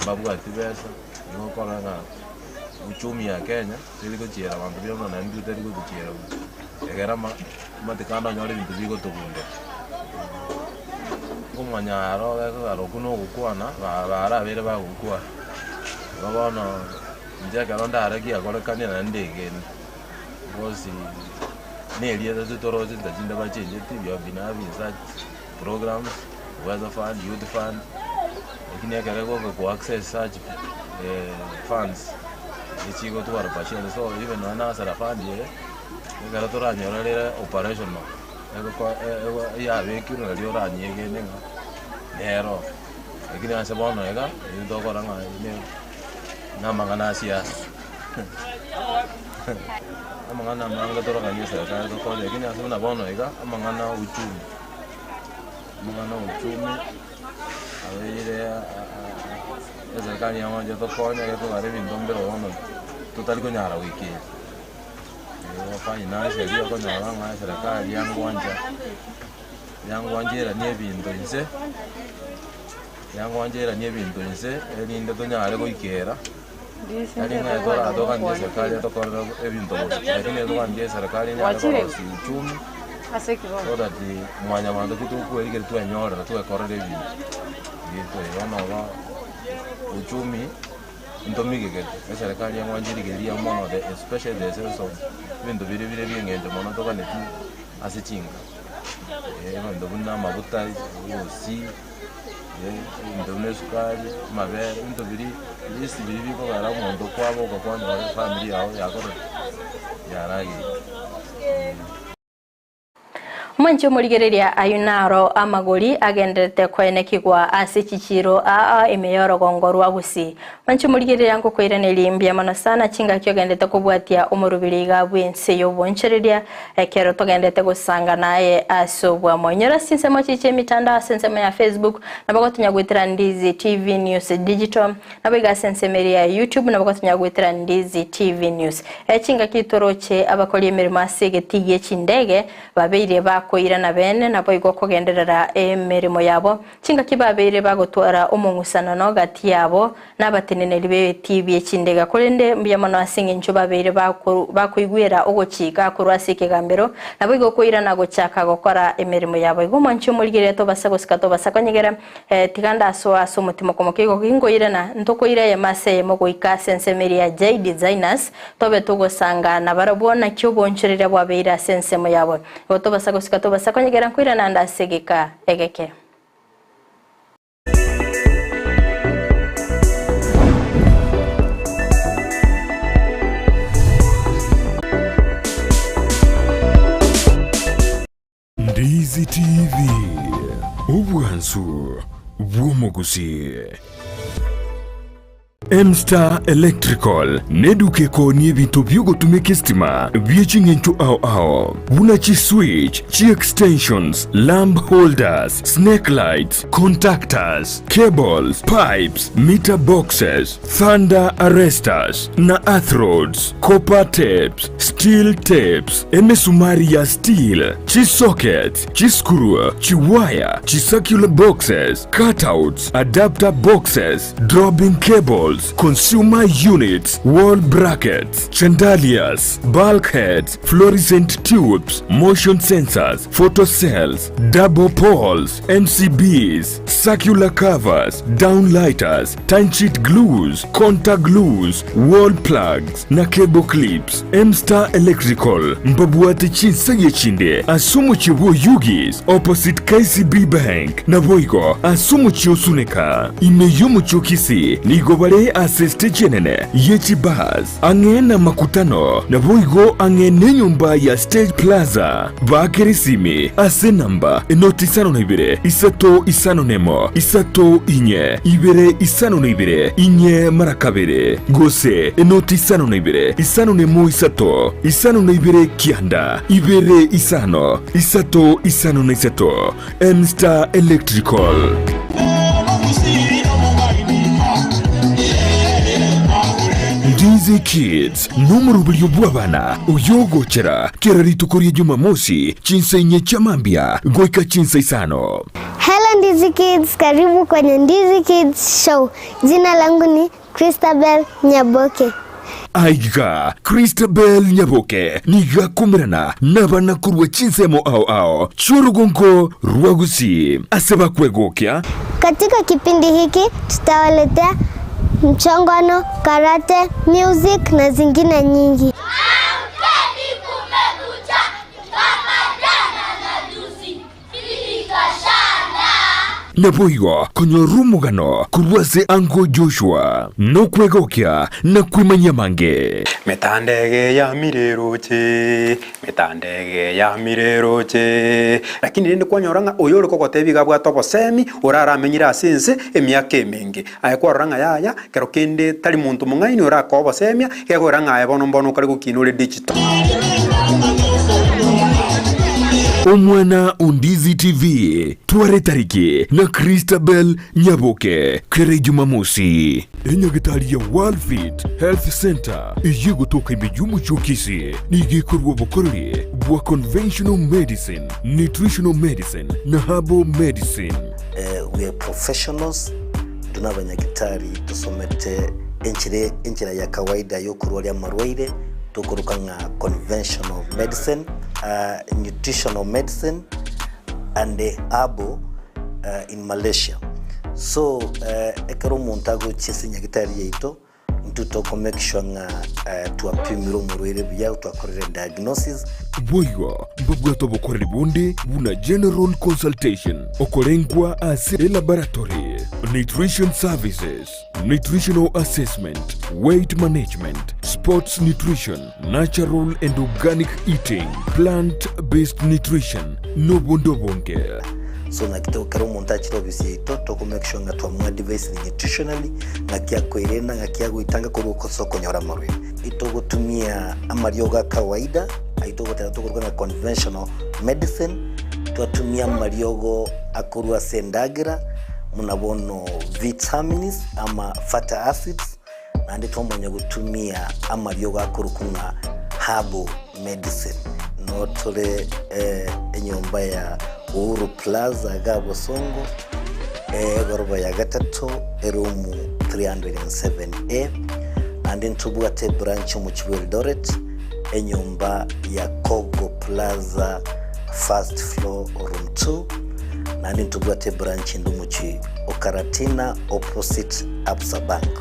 mbabwati besa, igo okora ng'a uchumi ya Kenya teri gochiera abanto buya buna naende intwe teri gotochiera buya. Egera ama amatuko ande onyore ebinto bigotogundera. Omonyaro gekogera okwo na ogokwana, ba barabeire bagokwana. Igo bono inche ekero ndare giakorekanire naende ndegene, because na erieta totoroche nta chinde bachengetie, we have been having such programs, Uwezo Fund, Youth Fund, lakini ekero egoka ko access such funds, echigotwara partially so even nonya na Hustler Fund eye, ekero toranyore rere operational. Yabekirwe nario oranyegene ng'a nero, lakini ase bono iga, intwe tokora ng'a namang'ana a siasa. Amang'ana amange toroganie eserekari tokonye lakini ase buna bono iga, amang'ana a uchumi, amang'ana a uchumi abeire eserekari yang'ancha tokonye gekogera ebinto mbire bono totari konyara goikeria. Nigo financially okonyora ng'a eserekari yangwancha, yangwancherania ebinto inse, yangwancherania ebinto inse erinde tonyare goikera, tari ng'a toratoganche eserekari etokorere ebinto bosa, lakini toganche eserekari enyare korosia uchumi, so that mwanyabanto ki tokwerigeria twenyorera twekorera ebinto, ebinto ebi bono igo uchumi. Ntomigegete eserekari eng'wanche rigereria mono the especially the essence of ebinto biria bire bie eng'encho mono toganeti ase chinka. Ebinto buna amaguta, obosie, ebinto buna esukari, amabere, ebinto biria least biria bikogera omonto kwaboka kwanyora efamiri yago yakorire ki? Yarageire.
Omwanchi omorigereria ayio naro amagori agendererete koenekigwa ase chichiiro aa ime y'orogongo rwa Gusii. Mwanchi omorigereria ngokoiranerie mbuya mono sana chingaki ogenderete kobwatia omorobiri iga bw'ense y'obonchoreria ekero togenderete gosanga naye ase obwamo. Inyora ase chinsemo chiche emitandao ase ensemo ya Facebook nabo gotonya goetera Ndizi TV News Digital nabo iga ase ensemo eria ya YouTube nabo gotonya goetera Ndizi TV News. Chingaki toroche abakori emeremo ase egetii gie chindege babeire bakoirana bene, naboigo kogenderera emeremo yabo. Chingaki babeire bagotwara omong'usanano gati yabo nabateneneri b'ebitii bie chindege. Korende mbuya mono ase engencho babeire bakoigwera ogochika korwa ase ekegambero, naboigo koirana gochaka gokora emeremo yabo. Igo omwanchi omorigereria tobasa gosika tobasa konyegera, Tiga ndasoa ase omotima okomokia igo ginkoirana, ntokoira eyemo ase eyemo goika ase ensemo eria ya Jay Designers, tobe togosanga nabarabwo naki oboonchoreria bwabeire ase ensemo yabo. Igo tobasa gosika tobasa konyegera nkoirana ande ase egeka egeke.
Ndizi TV, obwansu bw'omogusii. M-Star Electrical neduka ekoonia ebinto biogotumeka esitima bie ching'encho ao ao buna chi switch, chi extensions, lamp holders, snake lights, contactors, cables, pipes, meter boxes, thunder arresters na earth rods, copper tapes, steel tapes, emesumari ya steel, chisockets, chiscrew, chiwaya, chicircular boxes, cutouts, adapter boxes, dropping cables, consumer units, wall brackets, chandeliers, bulkheads, fluorescent tubes, motion sensors, photo cells, double poles, MCBs, circular covers, downlighters, timesheet glues, contact glues, wall plugs, na cable clips. M-Star Electrical mbabwate chinsagia chinde ase omochie bw'Oyugis opposite KCB Bank naboigo ase omochie o Suneka. Ime y'omochie o Kisii nigo bare ase stage enene ye chibus ang'e namakutano naboigo ang'e nenyomba ya Stage Plaza. Baakere esimi ase enamba enoti isano na ibere, isato isano nemo, isato inye, ibere isano na ibere, inye mara kabere, gose enoti isano na ibere, isano nemo isato, isano na ibere kianda, ibere isano, isato isano na isato. M-Star Electrical. Ndizi Kids nomoroberio bw'abana oyogochera kera rituko ria Jumamosi chinsa inye chia mambia goika chinsa isano.
Hello Ndizi Kids, karibu kwenye Ndizi Kids Show. Jina langu ni Christabel Nyaboke.
Aiga Christabel Nyaboke nigo akomerana nabana korwa chinsemo ao ao chi'orugongo rwa Gusii ase bakwegokia.
Katika kipindi hiki tutawaletea mchongwano, karate, music na zingine nyingi.
Amkeni kumekucha kama jana na juzi.
Naboigo konyora omogano korwa ase Uncle Joshua, nokwegokia na kwemanyia amange.
Metandege yamire roche, metandege yamire roche. Lakini rende kwanyora ng'a oyo ore kogotebia iga abwate obosemi, oraramenyire ase ense emiaka emenge. Aye kwarora ng'a yaya, kero kende tari monto mong'aini orakoe obosemia, gekoira ng'a aye bono mbono okare gokina ore digital.
Omwana o Ndizi TV, tware tariki na Christabel Nyaboke kera Ejumamosi. Enyagitari ya World Fit Health Centre eyio egotoka ime y'omochie o Kisii nigo ekorua obokoreri bwa conventional medicine, nutritional medicine na herbal medicine.
We are professionals, intwe nabanyagitari tosomete enchera enchera ya kawaida yokorwaria amarwaire tokoroka ng'a conventional medicine, nutritional medicine and herbal in Malaysia. So ekero omonto agochia ase enyagitari yaito. Intwe toko make sure ng'a twapimire omorwaire buya, twakorire diagnosis.
Boigo mbabwate obokoreri bonde buna general consultation, okorengwa ase elaboratory, nutrition services, nutritional assessment, weight management, sports nutrition, natural and organic eating, plant based nutrition, nobonde obonge.
So naki to ekero omonto achire ofisi yaito toko make sure ng'a twamoadvisire nutritionally ng'aki akoirena ng'aki agoitanga korwa ase okonyora amarwaire. Itogotumia amariogo a kawaida ayio togoteba tokoruga ng'a conventional medicine, twatumia amariogo akorwa ase endagera buna bono vitamins ama fatty acids, naende twamanya gotumia amariogo akorokwa ng'a herbal medicine. Noo tore enyomba ya Uhuru Plaza iga Bosongo, egoroba ya gatato, eroom 307A, naende ntobwate ebranch omochie bwa Eldoret, enyomba ya Kogo Plaza first floor room 2, naende ntobwate ebranch ende omochie o Karatina opposite Absa Bank.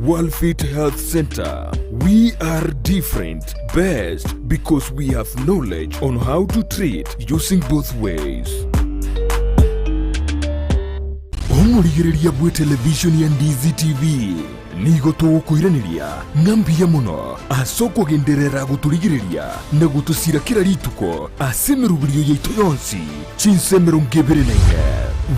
Worldfit Health Centre, We are different, best because we have knowledge on how to treat using both ways. Omorigereria bw'etelevishoni ya Ndizi TV nigo togokoiraneria ng'a mbuya mono ase okogenderera gotorigereria na gotosira kera rituko ase emeroberio yaito yonsi chinsa 24.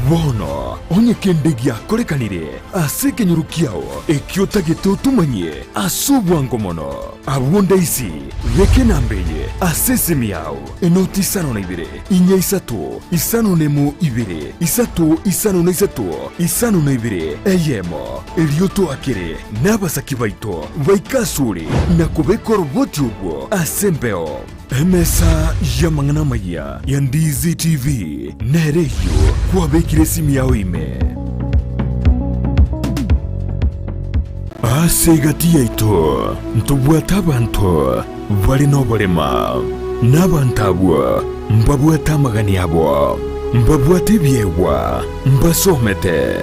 Bono onye kende giakorekanire ase ekenyoro kiao ekio otagete otomanyie ase obwango mono, abwo ndaisi beka enamba eye ase esimi yao, enoti 52 inya isato 51 2 3 53 52 eyemo, erio toakere nabasaki baito baike asore na kobeka oroboti obwo ase embeo. Emesa y'amang'ana amaya ya Ndizi TV nere eyio kwabekire esimi yao ime. Ase egati yaito ntobwate abanto bare noborema, na abanto abwo mbabwate amagani abo, mbabwate ebiegwa, mbasomete,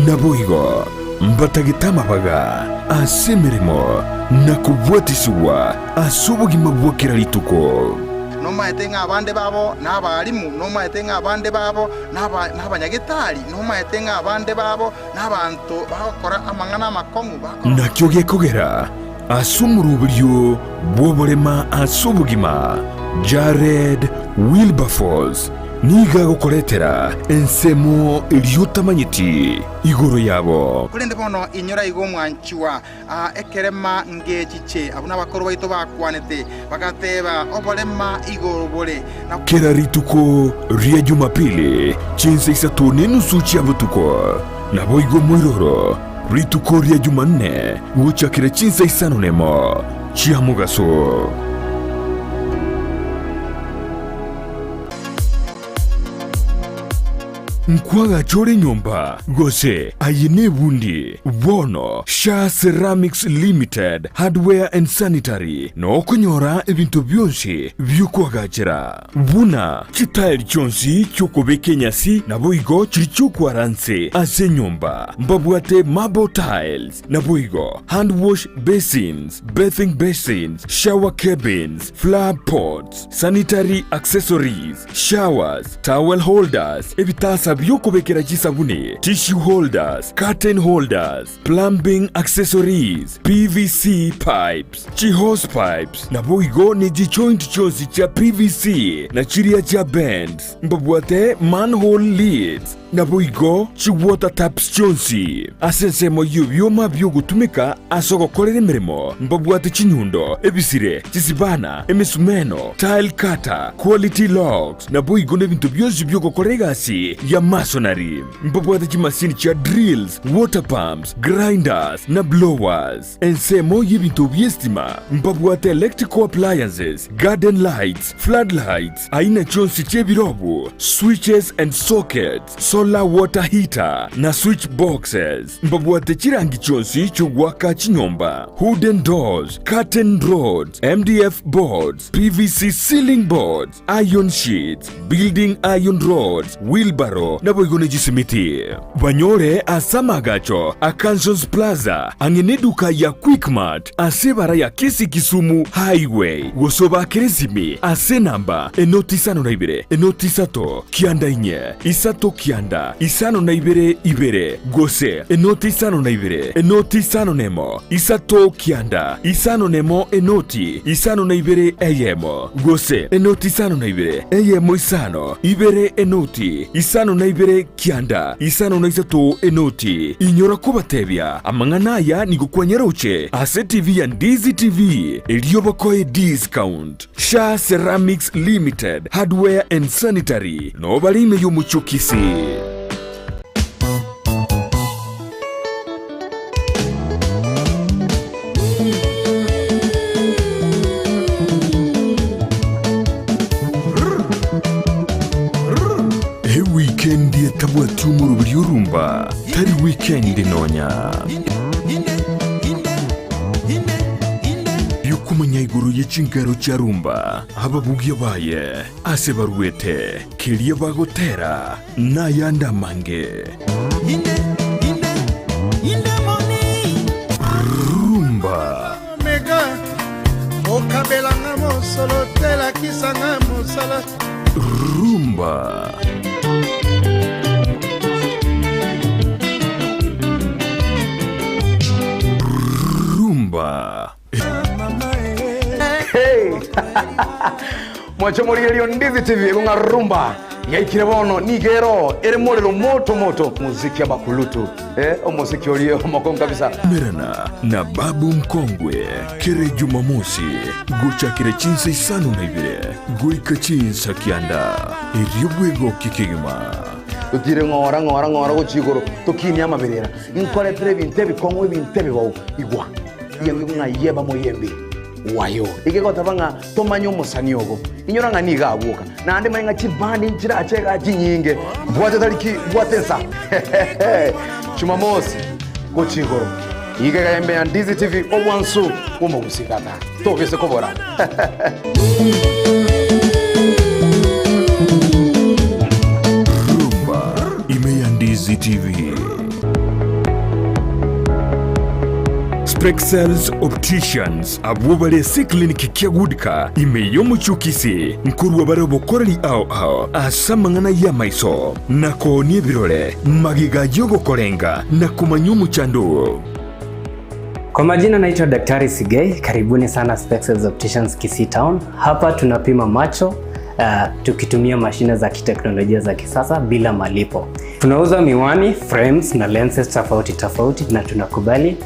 naboigo mbatagete amabaga ase emeremo na kobwatisigwa Ase obogima bwa kera rituko.
Nomaete ng'a abande babo nabarimu, nomaete ng'a abande babo nabanyagetari, nomaete ng'a abande babo nabanto bagokora amang'ana amakong'u.
Nakio gekogera ase omoroberio bw'oborema ase obogima, Jared Wilberforce nigo agokoretera ensemo eria otamanyeti igoro yabo.
Korende bono inyora igo omwanchwa, Aa ekerema ngechiche. Abwo nabakoro baito bakwanete, bagateeba, Oborema igoro bore. Na.
Kera rituko ria Jumapili, chinsa isato nenusu chia botuko, naboigo moiroro rituko ria Jumanne gochakera chinsa isano nemo chia mogaso. Nkwagacha ore enyomba, gose aye nebundi? Bono Shaa Ceramics Limited Hardware and Sanitary nokonyora ebinto bionsi biokwagachera, buna chitaeri chionsi chiokobeka enyasi naboigo chiri chiokwara nse ase enyomba, mbabwate marble tiles, naboigo hand wash basins, bathing basins, shower cabins, flower pots, sanitary accessories, showers, towel holders, ebitasa bi'okobekera chisabuni, tissue holders, curtain holders, plumbing accessories, PVC pipes, chihose pipes, naboigo ne chijoint chionsi chia PVC na chiria chia bends, mbabwate manhole lids, Naboigo chiwater taps chionsi ase ensemo y'ebioma bi'ogotumeka ase ogokorera emeremo mbabwate chinyundo, ebisire, chisibana, emesumeno, tile cutter, quality locks, naboigo nebinto bionsi bi'ogokora egasi ya masonry. Mbabwate chimasini chia drills, water pumps, grinders, na blowers. Ensemo y'ebinto bi'esitima mbabwate electrical appliances, garden lights, flood lights, aina chionsi chi'ebirobu, switches and sockets, solar. Solar water heater na switch boxes. Mbabwate chirangi chionsi chi'ogoaka chinyomba, wooden doors, curtain rods, MDF boards, PVC ceiling boards, iron sheets, building iron rods, wheelbarrow, naboigo ne chisimiti. Banyore ase amaagacho a Kansons Plaza ang'e neduka ya Quickmart ase ebara ya Kisii Kisumu Highway gose obaakere esimi ase enamba enoti isano na ibere enoti isato kianda inye isato kianda isano na ibere ibere gose enoti isano na ibere enoti isano na emo isato kianda isano na emo enoti isano na ibere eyemo gose enoti isano na ibere eyemo isano ibere enoti isano na ibere kianda isano na isato enoti. Inyora kobatebia amang'ana aya nigo kwanyaroche ase TV ya Ndizi TV erio bakoe discount. Sha Ceramics Limited, Hardware and Sanitary, noo bare ime y'omochie o Kisii. Ewikendi etabwati omoroberi orumba tari wikendi nonya. Yokomanya igoro ye chinkero chia rumba, ababugia baye, ase baruete, keria bagotera, nayande amange. Rumba.
Mega okabelanga mosolo te lakisanga mosala.
Rumba. Rumba.
Hey! Mwache morigererio Ndizi TV ng'a rumba yaikire bono nigo ero ere morero moto moto muziki abakulutu eh, omosiki oria omokongu kabisa.
Merana na Babu Mkongwe kere Jumamosi gochakera chinsa isano na ibere goika chinsa kianda erio bwegokie kegima.
Totire ng'ora ng'ora ng'ora gochia igoro tokinie amaberera inkoretere ebinto ebikong'u ebinto ebibao igwa Yembi ng'a yeba moyembi wayo. Egegoteba ng'a tomanye omosani ogo. Inyora ng'a nigo abwoka. Naende manye ng'a chibandi nchirache igaa chinyinge. Bwate tariki, bwate ensa. Jumamosi gochia igoro. Iga iga embe ya Ndizi TV obwansu bw'omogusii tata. Tobise kobora.
Rumba ime ya Ndizi TV. Spexels Opticians abwo bare ase eclinic kia Goodcar ime y'omochie o Kisii nkorua bare obokoreri ao ao ase amang'ana y'amaiso na koonia ebirore magega y'ogokorenga na komanya omochando oo.
Kwa majina naitwa Daktari Sigei, karibuni sana Spexels Opticians Kisii Town. Hapa tunapima macho tukitumia mashine za kiteknolojia za kisasa bila malipo. Tunauza miwani, frames na lenses tofauti tofauti na tunakubali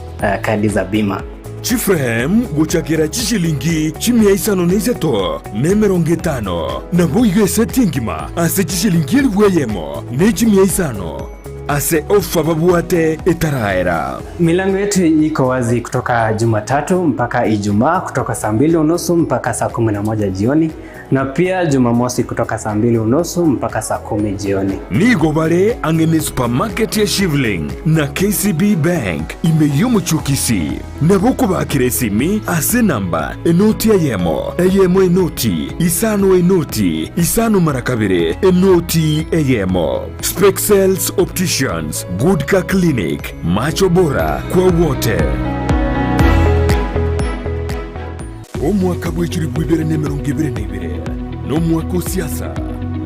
kadi za bima.
Chiframe gochakera chishilingi chimia isano na isato na emerongo etano, naboigo eseti engima ase chishilingi elifu eyemo ne chimia isano ase ofa babwate etaraera.
Milango yetu iko wazi kutoka Jumatatu mpaka Ijumaa kutoka saa mbili unusu mpaka saa 11 jioni na pia Jumamosi kutoka saa mbili unusu mpaka saa 10 jioni.
Nigo bare ang'e ne supermarket ya Shivling na KCB Bank ime y'omochie o Kisii. Nabo okobakera esimi ase enamba enoti eyemo, eyemo enoti, isano enoti, isano mara kabere, enoti eyemo. Spexels Opticians, Good Car Clinic, macho bora kwa wote. Omwaka bw'echilifu ibere na emerongo ebere na ibere nomwaka o siasa,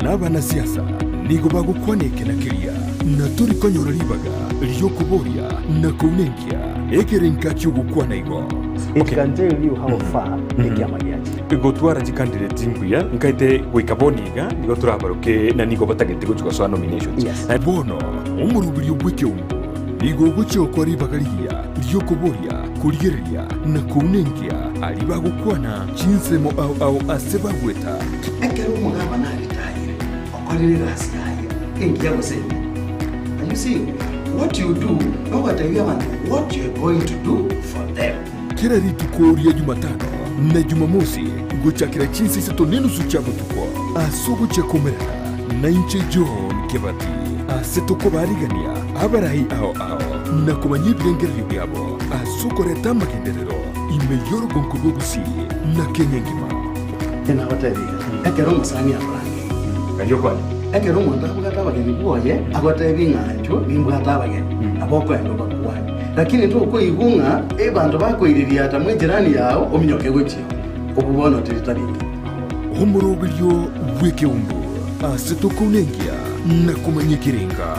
na abanasiasa nigo bagokwana eke na keria, na tori konyora ribaga ri'okoboria na kounenkia ekerenka ki'ogokwana igo.
It can tell you how far ekiama giachire.
Gotwara chicandidate mbuya nkaete goika bono iga nigo torabaroke na nigo batagete gochia gosoa nominations.
Yes. Bono omoroberio bw'ekeungo nigo ogochia gokora ribaga rigiya ri'okoboria, korigereria, na kounenkia aria bagokwana chinsemo ao ao ase bagweta.
Ekero omogabana aritayire, okorire egasi yaye engiya gose embe. Are you seeing? What you do, nogotebia abanto what you are going to do for them.
Kera rituko ria Jumatano na Jumamosi gochakera chinsa isato nenusu chia botuko ase ogochia komerana nainche John Kebati. Ase tokobarigania abarai ao ao na komanya ebirengererio biabo ase okoreta amagenderero ime y'orogonko rwa Gusii na Kenya engima.
Nagotebirie, ekero omosani akorangeria, ekero omonto abwate abageni bwoye, agotebi ng'a inchuo nimbwate abageni, nabo okoenda obakwane. Lakini tokoigwa ng'a abanto bakoiririata mw'ejirani yao ominyoke gochia oo, obwo bono teri tabia.
Omoroberio bw'ekeumbu ase tokounenkia na komanya ekerenga.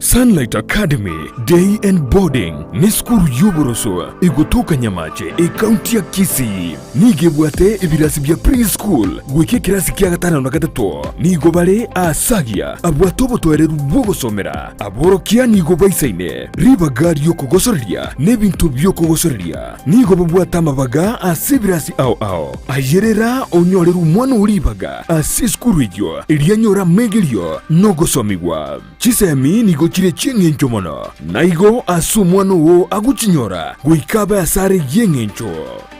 Sunlight Academy Day and Boarding nesukuru y'oboroso egotoka Nyamache, ekaunti ya Kisii. Nigo ebwate ebirasi bia pre-school goika ekerasi kia gatano na gatato. Nigo bare aasagia abwate obotoereru bw'ogosomera. Aborokia nigo baisaine ribaga ri'okogosoreria na ebinto bi'okogosoreria. Nigo babwate amabaga ase ebirasi ao ao. Ayerera onyorere omwana oo ribaga ase esukuru eyio, erio anyore amegerio na ogosomigwa. Chisemi nigo chire chi'engencho mono, na igo ase omwana oo agochinyora goika abe asare y'engencho.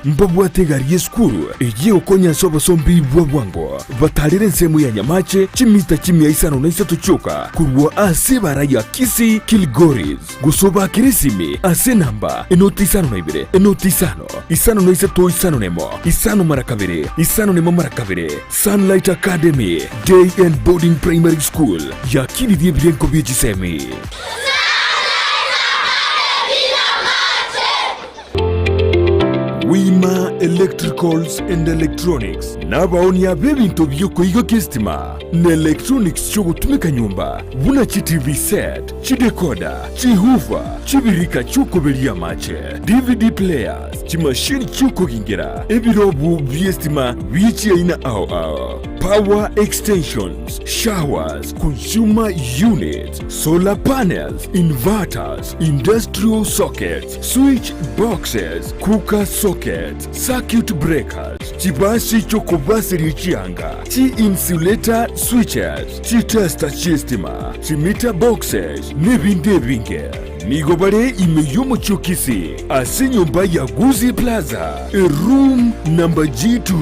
Mbabwate egari y'esukuru eyio egokonya ase obosombi bwa bwango, batarere ensemo ya Nyamache chimita chimia isano na isato chioka korwa ase ebara ya Kisii Kilgoris, gose obaakere esimi ase enamba enoti 52 enoti isano, 53 51 isano mara kabere, 51 mara kabere. Sunlight Academy Day and Boarding Primary School yakinirie ebirengo bie chisemi. Wima Electricals and Electronics nabaonia b'ebinto bi'okoigokia esitima na electronics chi'ogotumeka nyomba buna chi TV set, chidecoder, chihoofer, chibirika chi'okoberia amache, DVD players, chimashini chi'okogingera, ebirobu bi'esitima bie chiaina ao ao, power extensions, showers, consumer units, solar panels, inverters, industrial sockets, switch boxes, cooker sockets, circuit breakers, chibasi chi'okobaseria chianga, chi-insulator switches, chitester chi'estima, chimeter boxes, nebinde ebinge. Nigo bare ime y'omochie o Kisii ase enyomba ya Gusii Plaza, eroom number G2.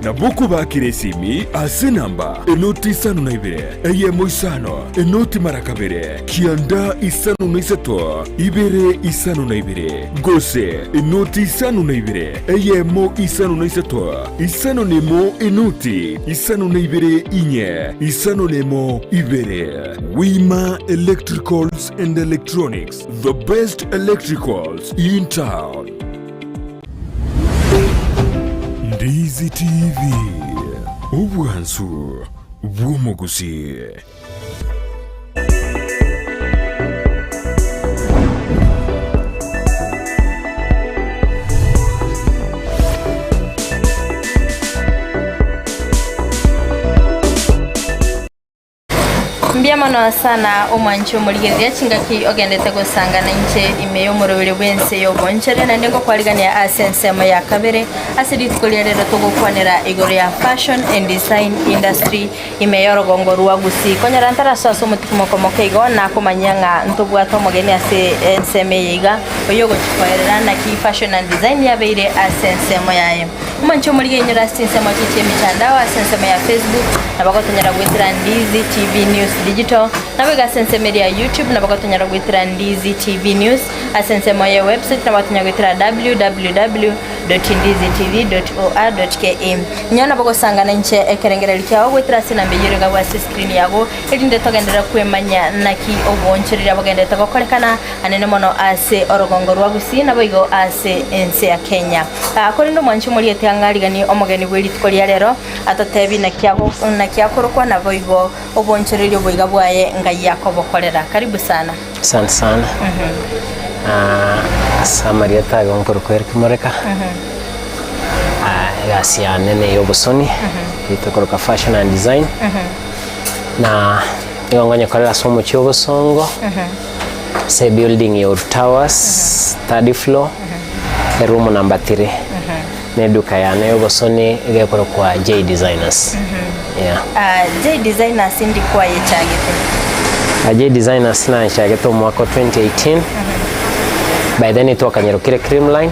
Nabo okobakera esimi ase enamba enoti 52 eyemo isano enoti mara kabere kianda 53 ibere 52 gose enoti 52 eyemo 53 51 enoti 52 inye 51 ibere. Wima Electricals and Electronics, the best electricals in town. Ndizi TV, obwansu bw'omogusii.
Mbuya mono sana omwanchi omorigereria chingaki ogendete gosangana inche ime y'omoroberi bw'ense y'obonchore naende ngokwarigania ase ensemo ya kabere ase rituko ria rero togokwanera igoro ya fashion and design industry ime y'orogongo rwa Gusii. Konyora ntarasoa ase omotikimoko moke igo nakomanyia ng'a ntobwate omogeni ase ensemo eye iga oyio ogochi koerera naki fashion and design yabeire ase ensemo yaye. Omonche omorigia inyore ase chinsemo chie chi'emitandao ase ensemo ya Facebook, nabo gotonyora goetera Ndizi TV News Digital, naboigo ase ensemo eria ya YouTube nabo gotonyora goetera Ndizi TV News, ase ensemo ye website nabo gotonyora goetera www.ndizitv.or.ke. Inyore nabo gosangana inche ekerengererio kiao goetera ase enamba eyio ere igabwo ase escreen yago, erinde togenderere kwemanya naki oboonchoreria bogenderete gokorekana anene mono ase orogongo rwa Gusii naboigo ase ense ya Kenya. Korende omwanchi omoriete ang'ariganie omogeni bwe rituko ria rero, atotebi naki ago naki akorokwa naboigo obonchoreria oboiga bwaye ngai akobokorera. Karibu sana.
Asante sana. Ah, ase amarieta aye nkorokwa Eric Mureka. Ah, egasi yane ne ey'obosoni, etokoroka fashion and design. Na nigo ngonyekorera ase omochie obosongo. Ase ebuilding ya Uru Towers, third floor, eroom number 3. Na eduka yane ya obosoni iga ekorokwa J Designers. Yeah.
Ah, J Designers indi kwayechagete?
Ah, J Designers nachagete omwaka o 2018. By then twakanyerokire Creamline.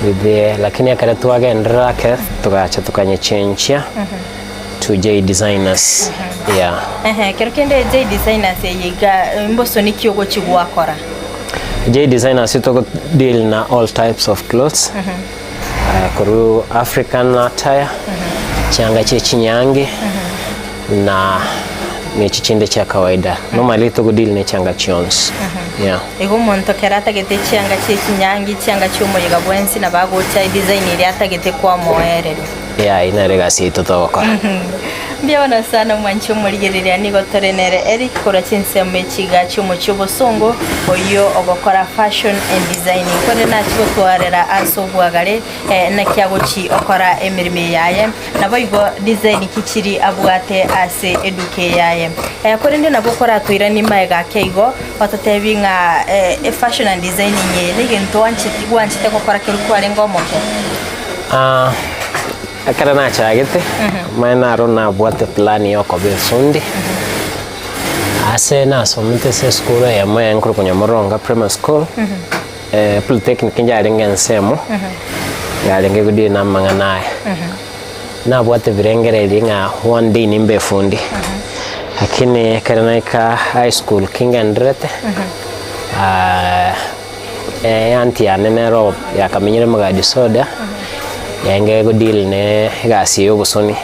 With the, lakini ekero twagenderera ake togacha tokanyechenchia to J Designers yeah.
Ehe, kero kende J Designers eye iga mboso niki ogochi gwakora?
J Designers togo deal na all types of clothes korwa African attire, chianga chie chinyangi na nechi chinde chia kawaida. Normally togo deal ne chianga chionsi yeah.
Igo omonto kera atagete chianga chie chinyangi, chianga chi'omoyega bwensi nabo agocha edesign eria atagete kwamoereria.
Yeah, eyio nere egasi yaito togokora.
Mbuya mono sana omwanchi omorigereria nigo tore nere Eric korwa chinsemo echi iga chi'omochie obosongo oyio ogokora fashion and designing korende nachie gotwarera ase obwagare eh, naki agochi okora emeremo eye yaye naboigo design ki chiri abwate ase eduka eye yaye eh, korende nabo okoratoiranie magega ake igo ototebi ng'a eh, efashion and designing eye negento oancheti gwanchete gokora kero kwarenge omoke.
Ah, ekero nachagete, omanye naro nabwate plan ya okoba efundi, ase nasomete ase esukuru eyemo ya nkorokwa Nyamoronga Primary School, polytechnic yarenge ensemo, yarenge go deal na amang'ana aya. Nabwate ebirengererio ng'a one day nimbe efundi, lakini ekero naika high school kingendererete, Eanti yane nero yakamenyire Magadi Soda, yaenge go deal ne egasi ya obosoni.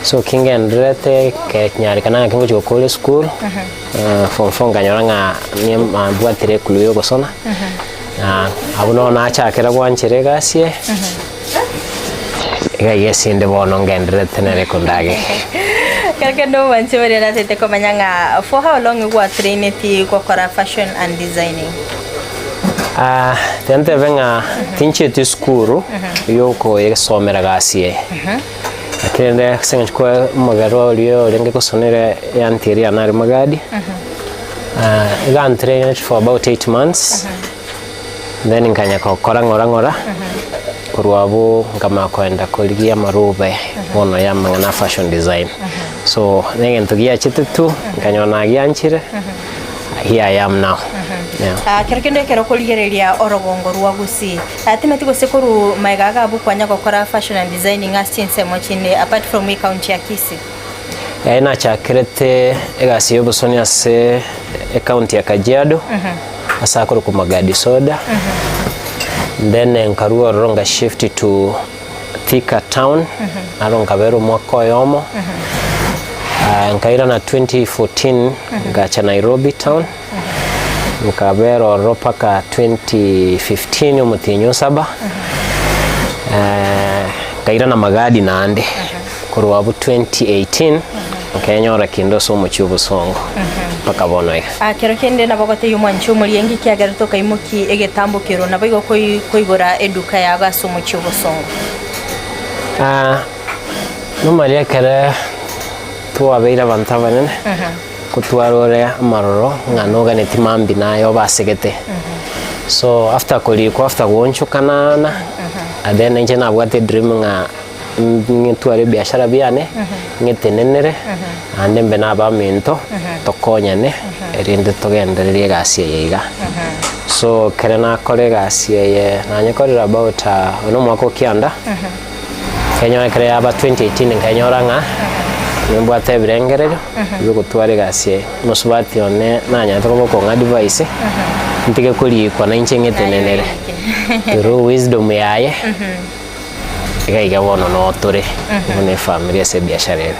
So kingendererete kenyarekana ng'a kingochia gokora esukuru, form four nkanyora ng'a nimbwatire eclue ya ogosona, na abwo nabo nachakera gwanchera egasi eye, iga iga ase inde bono ngendererete nere kondagera.
Ekero kende omwanche oria natete komanya ng'a for how long gwatraineti gokora fashion and designing?
Ah, tiga ntebe ng'a tinchieti esukuru yokoyesomera gasi eye, lakini rende ase eng'encho kwa omogere oria orenge gosonera eanti eria yane are magadi, iga antraineti for about 8 months, then nkanya gokora ng'ora ng'ora, korwa abwo nkamanya koenda korigia amarube bono ya amang'ana a fashion design. So, na egento giachete tu, nkanyora nagianchire, here I am now. Yeah.
Ah, kero kende ekero okorigereria orogongo rwa Gusii, ah, timeti gose korwa magega iga abwo kwanya gokora fashion and designing ase chinsemo chinde apart from ecounty ya Kisii?
Yaye nachakerete egasi ya obosoni ase ecounty ya Kajiado, ase akorokwa Magadi Soda, then nkarua ororo nga shift to Thika town, naro nkabera omwaka oyomo, nkairana 2014 ngacha Nairobi town, nkabera ororo mpaka 2015 omotienyi o saba, nkairana Magadi naende, korwa abwo 2018 nkenyora kende ase omochie o Bosongo mpaka bono iga.
Ah, kero kende nabo ogotebia omwanchi omoriengi ekiagera tokaimoki egetambo kerwo nabo igo koi- koigora eduka yago ase omochie o Bosongo.
Ah, normally ekere twabeire abanto abanene, kotwarore amaroro ng'a noganeti mambia naye obasegete. So after korikwa after goonchokanana, and then inche nabwate edream ng'a ng'etware ebiashara biane, ng'etenenere, naende mbe na abaminto, tokonyane, erinde togendererie egasi eye iga. So ekere nakora egasi eye, nanyekorire about oyo na omwaka o kianda, nkenyora ekere yaba 2018 nkenyora ng'a nimbwate ebirengererio bia ogotwara egasi eye. Omosubati one nanyarete koba okong'a advice, ntige korikwa nainche ng'etenenere through wisdom yaye. Iga iga bono noo tore buna efamiri ase ebiashara ebe.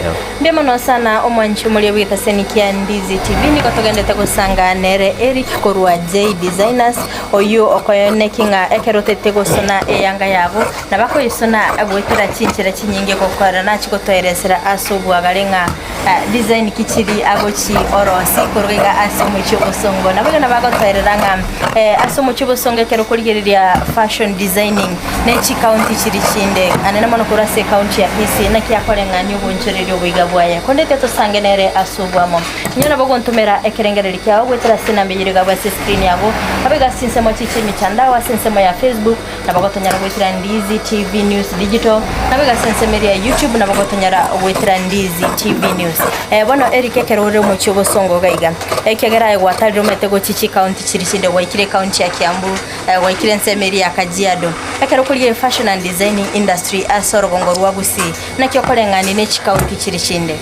Yeah.
Mbuya mono sana omwanchi omoria bw'egetaseni kia Ndizi TV nigo togendete gosanga nere Eric korwa J Designers oyio okoyoneki ng'a ekero otete gosona eyanga yabo nabo akoyesona goetera chinchera chinyinge gokora nachi gotoeresera ase obwagare ng'a eh, design ki chiri agochi orosi korwa iga ase omochie obosongo nabo iga nabo agotoerera ng'a eh, ase omochie obosongo ekero okorigereria fashion designing ne chikaunti. chiri chinde anene mono korwa ase ekaunti ya Kisii naki akoreng'ania obonchoreria oboiga bwaye. Konde tiga tosange nere ase obwamo. Inwe nabo ogontomera ekerengererio kiao goetera ase enamba eyio rigabwe ase escreen yago, abaiga ase chinsemo chie chiemitandao ase ensemo ya Facebook, nabo gotonyara goetera Ndizi TV News Digital, nabo iga ase ensemo eria ya YouTube nabo gotonyara goetera Ndizi TV News. Eh, bono Eric ekero ore omochie obosongo iga iga, ekiagera aye gwatarire omanyete gochia chikaunti chiria chinde gwaikire ekaunti ya Kiambu, eh, gwaikire ensemo eria ya Kajiado. Ekero okorigia efashion and designing industry ase orogongo rwa Gusii, naki okoreng'ania ne chikaunti chiria chinde?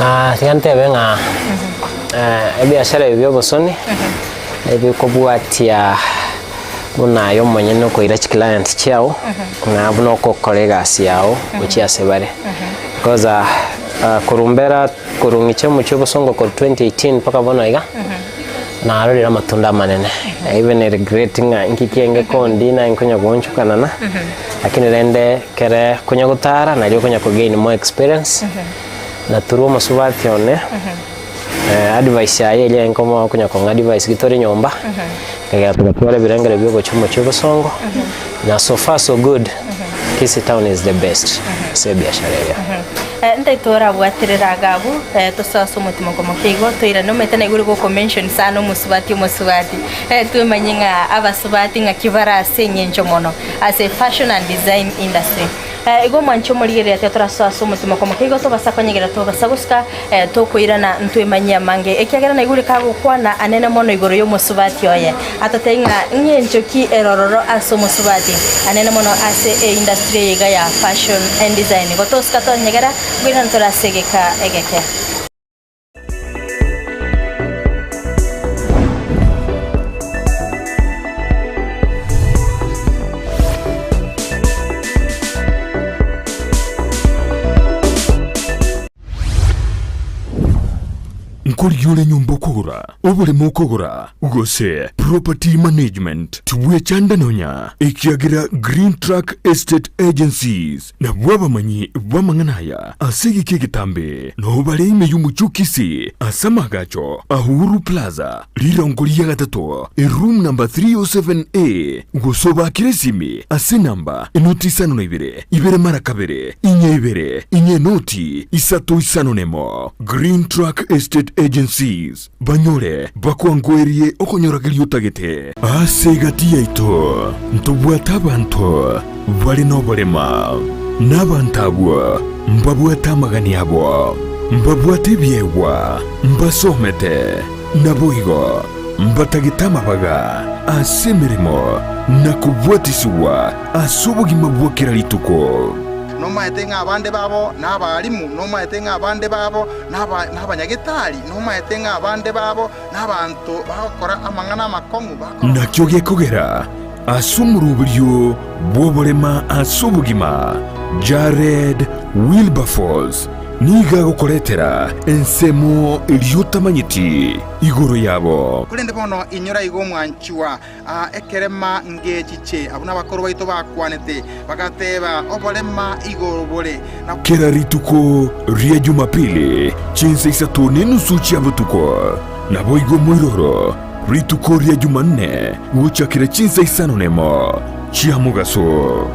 Ah, tiga ntebe ng'a eh, ebiashara ebi bia obosoni ebikobwatia buna aye omonyene okoira chiclient chiao na buna okokora egasi yao gochia ase bare. Because ah, ah, korwa mbera korwa ng'iche omochie obosongo korwa 2018 mpaka bono iga, narorire amatunda amanene. Even I regret ng'a inki kienge kondi naye nkonya goonchokanana, lakini rende kere konya gotara nario okonya kogain more experience, na through omosubati one, advice yaye eria nkomoa okonya kong'a advice gitore nyomba, ekagera togatwara ebirengero bia ogochia omochie obosongo, na so far so good, Kisii town is the best ase ebiashara eye.
Ntaito orabwaterere iga abwo, tosoe ase omotima okomokia igo, toirane omanyete naigure gokomention sana omosubati omosubati, twemanye ng'a abasubati ng'aki bare ase eng'encho mono ase fashion and design industry. Igo omwanche omorigereria tiga torasoe ase omotima okomokia igo tobasa konyegera tobasa gosuka tokoirana ntwemanyie amange ekiagera naigure kagokwana anene mono igoro y'omosubati oye. Atotebie ng'a ng'encho ki ere ororo ase omosubati anene mono ase eindustry eye iga ya fashion and design. Igo tosuka tonyegera nkoirana tore ase egeka egeke.
Nkorigia ore nyomba okogora, oboremo okogora, gose property management, tibwechanda nonya, ekiagera Green Track Estate Agencies nabwo abamanyi b'amang'ana aya ase egeka egetambe, nao bare ime y'omochie o Kisii ase amaagacho a Uhuru Plaza, rirongo ria gatato, eroom number 307A, gose obaakere esimi ase enamba enoti isano na ibere, ibere mara kabere, inya ibere, inya enoti isato isano nemo. Green Track Estate Agencies, banyore bakwangoerie okonyora keria otagete. Ase egati yaito ntobwate abanto bare noborema, na abanto abwo mbabwate amagani abo, mbabwate ebiegwa, mbasomete, naboigo mbatagete amabaga ase emeremo na kobwatisigwa ase obogima bwa kera rituko.
Nomaete ng'a abande babo nabarimu, nomaete ng'a abande babo nabanyagetari, nomaete ng'a abande babo nabanto bagokora amang'ana amakong'u.
Nakio gekogera ase omoroberio bw'oborema ase obogima, Jared Wilberforce nigo agokoretera ensemo eria otamanyeti igoro yabo.
Korende bono inyora igo omwanchwa, Aa ekerema ngechiche. Abwo nabakoro baito bakwanete, bagateeba, Oborema igoro bore. Na.
Kera rituko ria Jumapili, chinsa isato nenusu chia botuko, naboigo moiroro rituko ria Jumanne gochakera chinsa isano nemo chia mogaso.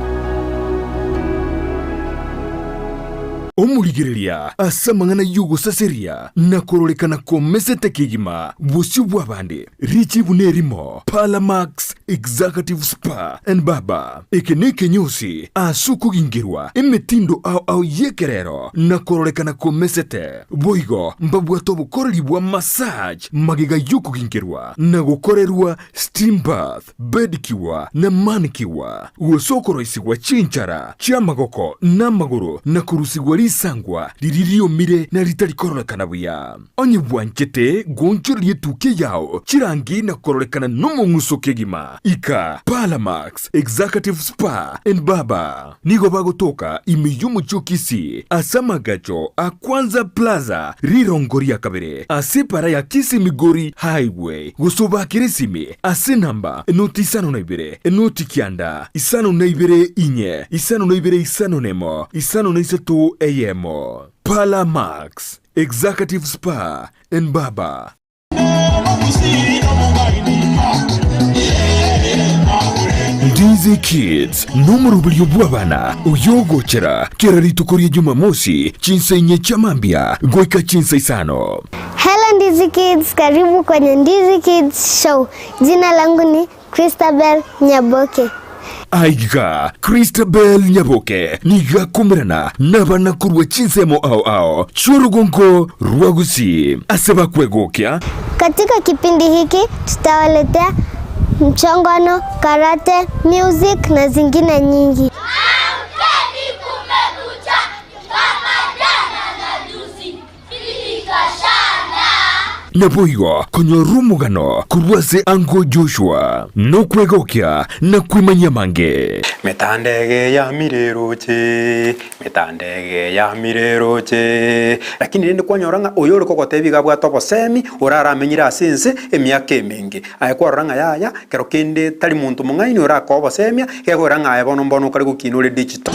Omorigereria ase amang'ana y'ogosaseria na kororekana komesete kegima bosio bw'abande. Richibu nerimo, Parlamax Executive Spa and Barber. Eke nekenyosi ase okogingerwa emetindo ao ao y'ekerero na kororekana komesete. Boigo mbabwate obokoreri bwa massage magega y'okogingerwa na gokorerwa steam bath. Bedicure na manicure, gose okoroisigwa chinchara chi'amagoko na amagoro na korusigwa risangwa riria riomire na ritari kororekana buya. Onye bwanchete goonchoreria etukia yao chirangi na kororekana nomong'uso kegima, ika Parlamax Executive Spa and Barber. Nigo bagotoka ime y'omochie o Kisii ase amagacho a Kwanza Plaza rirongo ria kabere ase epara ya Kisii Migori Highway gose obakere esimi ase enamba enoti isano na ibere enoti kianda isano na ibere inye isano na ibere isano nemo isano na isato eyemo. Parlour Max Executive Spa and Barber. Ndizi Kids nomoroberio bw'abana oyogochera kera rituko ria Jumamosi chinsa inye chia mambia goika chinsa isano.
Hello Ndizi Kids, karibu kwenye Ndizi Kids Show. Jina langu ni Christabel Nyaboke.
Aiga Christabel Nyaboke nigo akomerana nabana korwa chinsemo ao ao chi'orugongo rwa Gusii ase bakwegokia.
Katika kipindi hiki tutawaletea mchongoano, karate, music na zingine nyingi.
Amkeni kumekucha, kama jana na juzi, Bilikashana.
Naboigo konyora omogano korwa ase Uncle Joshua, nokwegokia na kwemanyia amange.
Metandege yamire eroche, metandege yamire eroche. Lakini rende kwanyora ng'a oyo ore kogotebia iga abwate obosemi, oraramenyire ase ense emiaka emenge. Aye kwarora ng'a yaya, kero kende tari monto mong'aini orakoe obosemia, gekoira ng'a aye bono mbono okare gokina ore digital.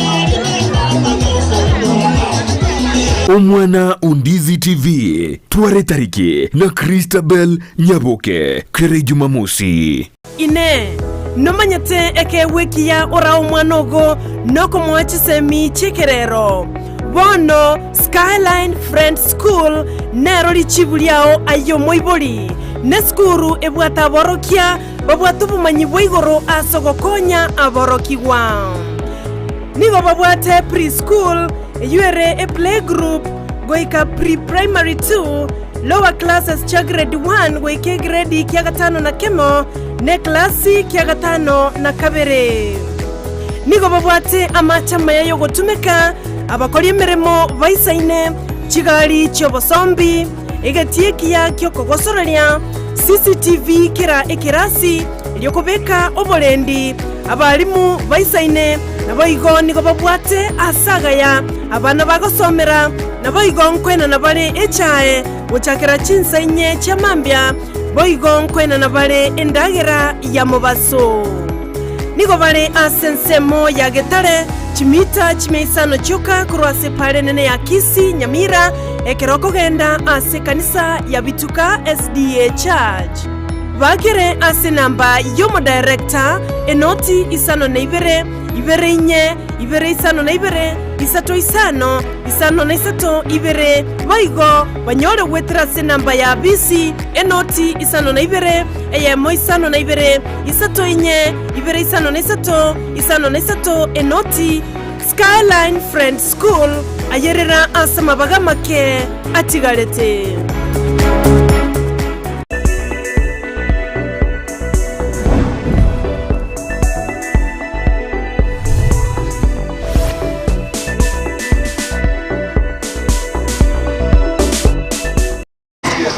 Omwana o Ndizi TV, Tware tariki na Christabel Nyaboke kera Ejumamosi.
Inee! Nomanyete ekeegwa ekiya orae omwana ogo nokomoa chisemi chi'ekerero? Bono Skyline Friends School nero richibu riao aye omoibori. Nesukuru ebwate aborokia babwate obomanyi bwa igoro ase ogokonya aborokigwa. Nigo babwate pre-school, eyio ere eplaygroup, goika pre-primary 2, lower classes chia grade 1 goika egredi kia gatano na kemo, na eklasi kia gatano na kabere. Nigo babwate amache amaya y'ogotumeka, abakori emeremo baisaine, chigari chi'obosombi, egetii ekiya gi'okogosoreria, CCTV kera ekerasi, Erio kobeka oborendi abalimu baisaine, naboigo nigo babwate aase agaya abana bagosomera, naboigo nkwenana bare echae gochakera chinsa inye chia mambia, boigo nkwenana bare endagera ya mobaso. Nigo bare ase ensemo ya Getare, chimita chimia isano chioka korwa ase epaara enene ya Kisii, Nyamira, ekero okogenda ase ekanisa ya Bituka SDA Church. Bakere ase enamba y'omodirector, enoti isano na ibere, ibere inye, ibere isano na ibere, isato isano, isano na isato, ibere. Boigo banyore goetera ase enamba ya bisi, enoti isano na ibere, eyemo isano na ibere, isato inye, ibere isano na isato, isano na isato, enoti. Skyline Friends School, ayerera ase amabaga amake atigarete.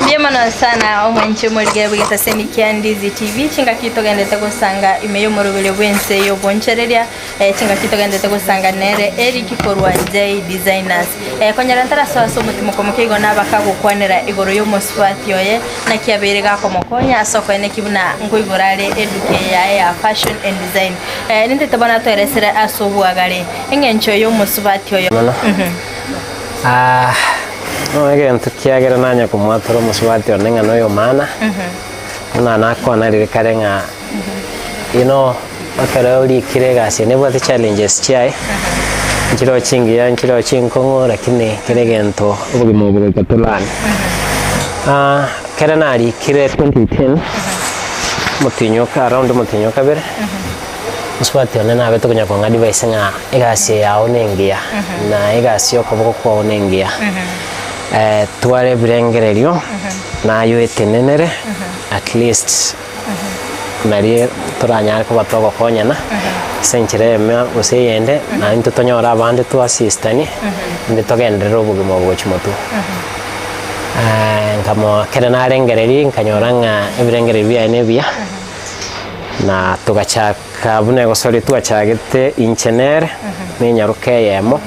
Mbuya mono sana omwanchi omorige bw'egetaseni kia Ndizi TV chingaki togendete gosanga ime y'omoroberio bw'ense y'obonchereria eh, chingaki togendete gosanga nere Eric korwa J Designers eh, konyora ntarasoa ase omotimoko moke igo nabakagokwanera igoro y'omosubati oye naki abeire gakomokonya ase okoeneki buna nkoigora are eduka eye yaye ya fashion and design eh, nintete bono atoeresere ase obwagare eng'encho y'omosubati oyo
Mono.
Mhm.
Ah, bono egento kiagera nanya komwatora omosubati one ng'a noyo omana, buna nakwana riria kare ng'a you know, ekero orikire egasi eye nebwate challenges chiaye, nchireo chingiya nchireo chinkong'u lakini kera egento obogima obo goika to learn. Ekero narikire 2018, omotienyi o around omotienyi o kabere. Mosubati one nabete konya kong'a advice ng'a egasi eye yao nengiya, na egasi ya okoboko kwao nengiya. Twara ebirengererio, naye oetenenere, at least nario toranyare koba togokonyana, ase enchera eyemo gose eyende, naende intwe tonyore abande toassistanie, naende togenderere obogima obo gochia motwe. Nkamoa ekero narengereria nkanyora ng'a ebirengererio biaye nebiya. Na togachaka buna egosoria twachagete inche nere, na enyaroka eyemo,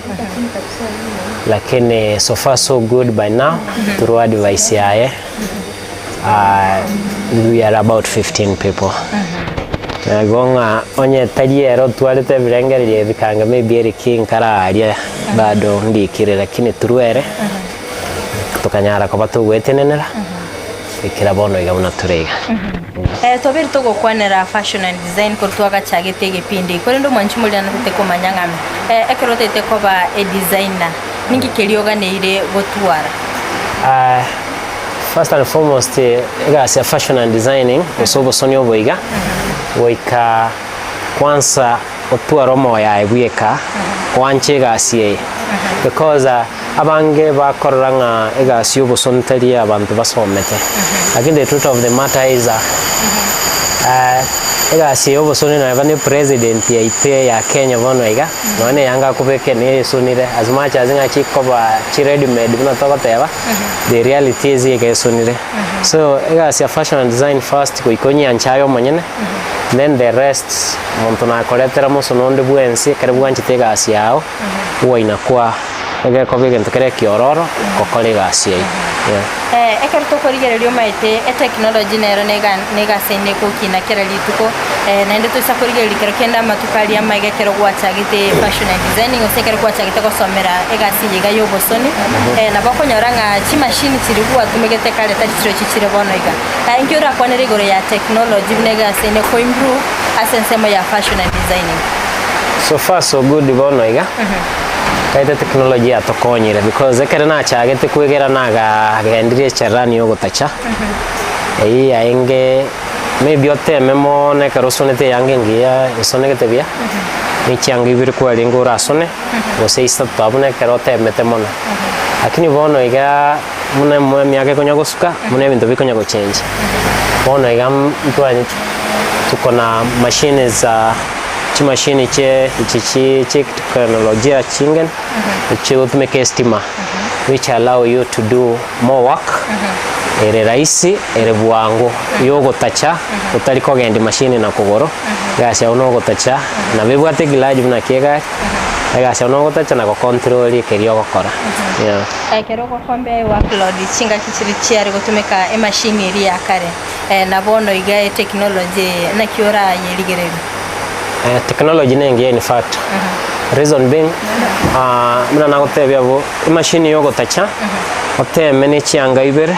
lakini so far so good by now, through advice yaye, we are about 15 people. Igo ng'a onye tari ere otwarete ebirengererio ebi kanga maybe eriki nkararia bado ndikire lakini through ere, tokanyara koba togoetenenera.
Goikera bono iga buna tore iga.
Eh, twabeire togokwanera fashion and design korwa twagachagete egepindi, korende omwanchi moria natete komanya ng'a eh, ekero otagete koba e designer, ninki keria oganeire gotwara?
Ah, first and foremost egasi ya fashion and designing gose obosoni obo iga, goika kwansa otware omoyo aye bweka, oanche egasi eye because abange bakorora ng'a egasi ya obosoni tari ya abanto basomete, lakini the truth of the matter is egasi ya obosoni neba ne president yaito ya Kenya bono iga, nonya na eyanga akobeka niyo esonire as much as ng'a chikoba chi ready made buna togoteba, the reality is iga esonire. So egasi ya fashion and design first goika onyianche aye omonyene. Then the rest omonto nakoretera mosono onde bwensi ekero bwanchete egasi yao, gwainakwa egekoba egento kere ekiororo gokora egasi eyio, yeah.
Eh, ekero tokorigereria omanyete etechnology nero nega negasaine egokina kera rituko, eh, naende toisa korigereria kero kende amatuko aria amaiga ekero gwachagete fashion and designing gose ekero gwachagete gosomera egasi eye iga ya obosoni, eh, nabo okonyora ng'a chimashini chiria gwatumegete kare tari chirochio chire bono iga. Inki orakwanere igoro ya technology buna egasaine ko improve ase ensemo ya fashion and designing?
So far so good bono iga, kaete technology yatokonyire because ekere nachagete kwegera nagagendirie echarani ya ogotacha, eyio yaenge maybe oteme mono ekero osonete eyanga engiya esonegete buya, ne chianga ibere kwarenge orasone, gose isato abwo nekero otemete mono. Lakini bono igaa. Buna emiaka ekonya gosuka, buna ebinto bikonya gochenji. Bono iga ntwanye tuko na machine za chimashini chie echi chi chie teknolojia chingeni, chigotumeka estima which allow you to do more work ere rahisi ere bwango yogotacha otari kogendi machine na kogoro, egasi yago nogotacha nabo ebwate eglide buna ki egari, egasi yago nogotacha na gocontrol keria ogokora yeah.
Ekero ogokombea eworkload chingaki chiria chiare gotumeka emachine eria ya kare, na bono iga etechnology eye naki orayerigererie?
Technology ne engiya in fact, reason being buna nagotebia abwo emachine ya ogotacha oteme ne chianga ibere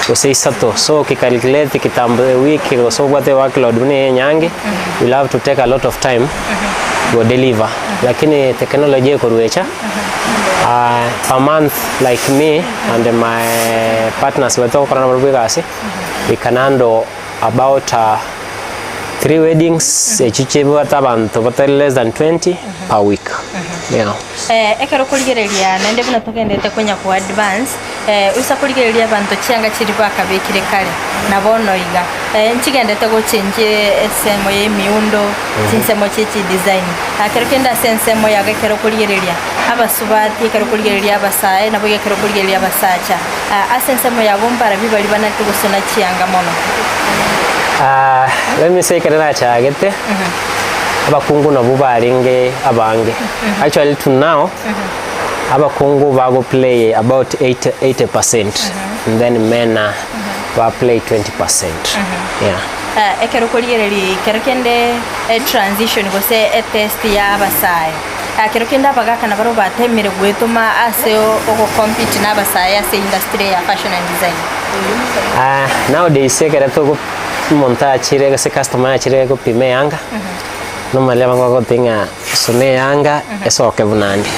gose isato so okicalculate kitambo ewiki gose obwate eworkload buna eye enyangi you'll have to take a lot of time go deliver lakini technology ekoruecha Per month like me and my partners baria togokora nabarabwo egasi, we can handle about 3 weddings echio chibwate abanto batari less than 20 per week, yeah.
Ekero okorigereria naende buna togenderete konya ko advance, oisa korigereria abanto chianga chiria bakabekire kare na bono iga, nchigenderete gochenjia ensemo ya emiundo, chinsemo chie chidesign. Kero kende ase ensemo yago ekero okorigereria abasubati, ekero okorigereria abasae, naboigo ekero okorigereria abasacha, ase ensemo yabo mbarabwo baria banarete gosona chianga mono.
Let me say ekero nachagete, abakungu nabwo barenge abange. Actually to now, abakungu bago play about 80 80% and then men ba play 20%. Yeah.
Ekero okorigereria kero kende etransition gose etest ya abasae, kero kende abagaka nabarabwo batemire goetoma ase ogocompete na abasae ase industry ya fashion and design.
Nowadays ekero togo omonto achire gose customer achire gopima eyanga, normally abange bagoteba ng'a sona eyanga esoke buna ande.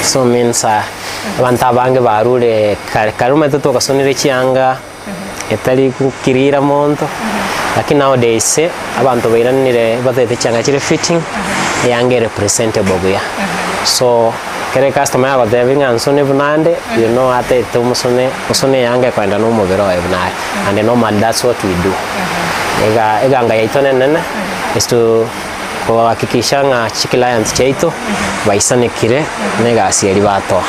So means abanto abange barure kare kare omanyete twakasonire chianga. etari gokirira monto, lakini nowadays abanto bairanire batagete chianga chire fitting, eyanga ere presentable buya. So, ekero ecustomer yagotebia ng'a nsone buna ande, you know atagete omosone osone eyanga ekoenda na omobere oye buna are, and normally that's what we do. Ega eganga yaito nenene is to kohakikisha ng'a chiclients chiaito baisanekire na egasi eria batoa.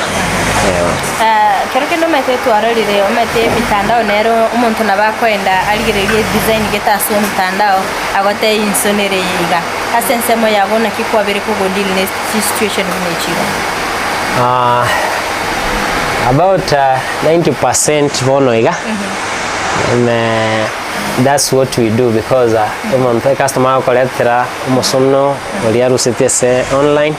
Eeh.
Kero kende omanyete twarorire omanyete emitandao nero omonto nabo akoenda arigererie edesign gete ase omotandao agotebie insonere eye iga. Ase ensemo yago naki kwabeire kogo deal ne chisituation buna echi iga?
About 90% bono iga, that's what we do because omonto ecustomer agokoretera omosono oria arusetie ase online,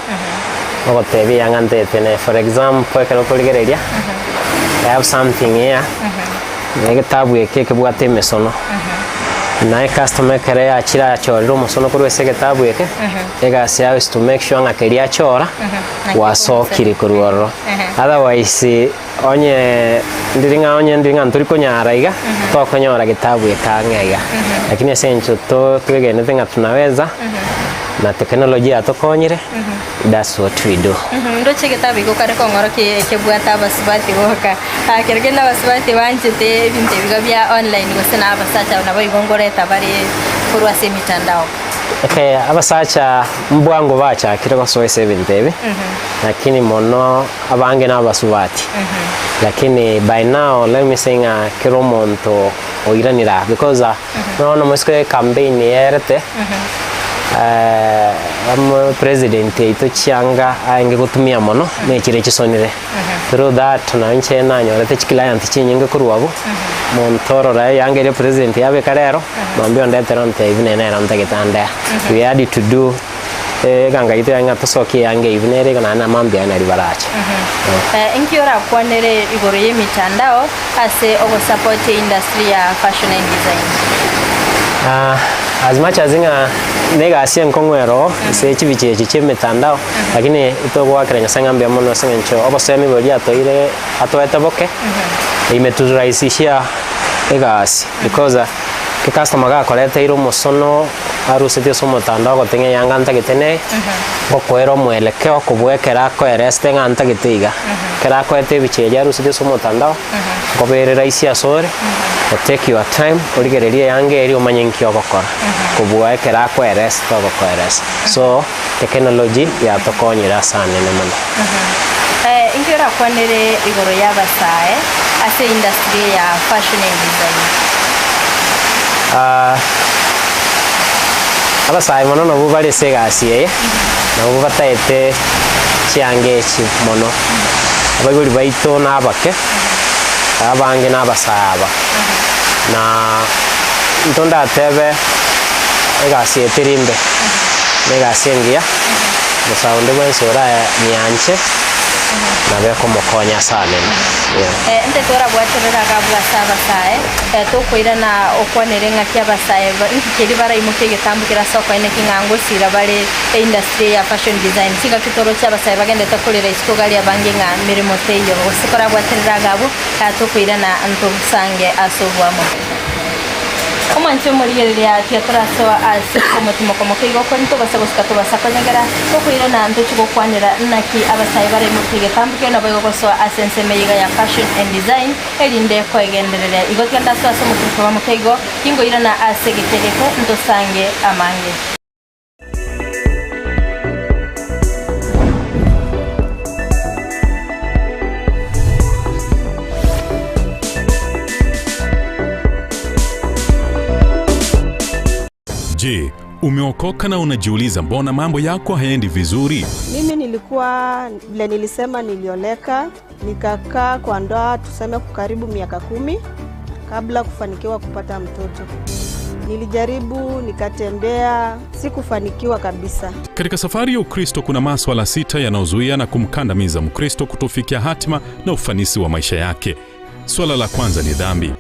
ogotebia eyanga ntete ne for example ekero okorigereria, I have something here. Na egetabu eke ekebwate emesono. Na ecustomer ekero yachire achorire omosono korwa ase egetabu eke, egasi yao is to make sure ng'a keria achora, gwasokire korwa ororo. Otherwise, onye ndiri ng'a onye ndiri ng'a ntori konyara iga, tokonyora getabu eke ang'e iga. Lakini ase eng'encho to twegenete ng'a tunaweza, na technology yatokonyire, that's what we do.
Ndoche egetabu igo kare kong'orokia ekebwate abasubati boka. Ah, kero kende abasubati banchete ebinto ebiga bia online gose na abasacha nabo igo nkoreta bare korwa ase emitandao.
Okay, abasacha mbwango bachakire gosoa ase ebinto ebi, lakini mono abange na abasubati. Lakini by now let me say ng'a kera omonto oiranire aa because ah, bono omosike ecampaign yerete, amo president oito chianga aenge gotumia mono, na echire chisonire. Through that nonye inche nanyorete chiclient chinyinge korwa abwo, monto orora eyanga eria president yabeka rero, mambia ondetere ontebie buna ere nero ntagete ande aa. We had to do eganga yaito yang'a tosokie eyanga eywo buna ere iga naende mambia aye naria barache.
Inki orakwanere igoro y'emitandao ase ogosupport eindustry ya fashion and design?
As much as ng'a na egasi enkong'u ero oo ase chibicha echi chia emitandao, lakini togoakera Nyasaye ng'a mbuya mono ase eng'encho obosemi boria atoire atoete boke, imeturahisishia egasi because ecustomer gakoreteire omosono arusetie ase omotandao ogote ng'a eyanga ntagete neye, ngokoera omwelekeo kobua ekero akoeresete ng'a ntagete iga. Ekero akoete ebicha eria arusetie ase omotandao, nkobeere rahisi asore, o take your time origererie eyanga eria omanye nki ogokora, kobua ekero akoeresete ogokoeresa. So, technology yatokonyire ase anene mono.
Inki orakwanere igoro y'abasae ase industry ya fashion and design?
Abasae mono nabwo bare ase egasi eye, nabwo bataete chianga echi mono. Abaibori baito na abake, abange na abasae aba. Na intwe ndatebe egasi eye teri mbe, na egasi engiya, omosae onde bwensi oranyeanche, nabo ekomokonya ase anene, yeah.
Intwe torabwaterere agabwo ase abasae, tokoirana okwanere ng'aki abasae inki keria baraimokie egetambo kere ase okoeneki ng'a ngosira bare eindustry eye ya fashion design. Chingaki toroche abasae bagendete korera isiko gari abange ng'a meremo teiyo, gose korabwaterere agabwo, tokoirana ntosange ase oboamo. Omwanche omorigereria tiga torasoa ase omotimoko moke igo okore ntobasa gosuka tobasa konyegera, tokoirana ntochie gokwanera naki abasae baraimokie egetambo kio naboigo gosoa ase ensemo eye iga ya fashion and design erinde koegendereria. Igo tiga ndasoe ase omotimoko moke igo, tingoirana ase egeka egeke ntosange amange.
Je, umeokoka na unajiuliza mbona mambo yako hayaendi vizuri?
Mimi nilikuwa vile nilisema, nilioleka nikakaa kwa ndoa tuseme karibu miaka 10 kabla kufanikiwa kupata mtoto. Nilijaribu nikatembea, sikufanikiwa kabisa.
Katika safari ya Ukristo kuna maswala 6 yanayozuia na kumkandamiza Mkristo kutofikia hatima na ufanisi wa maisha yake. Swala la kwanza ni dhambi,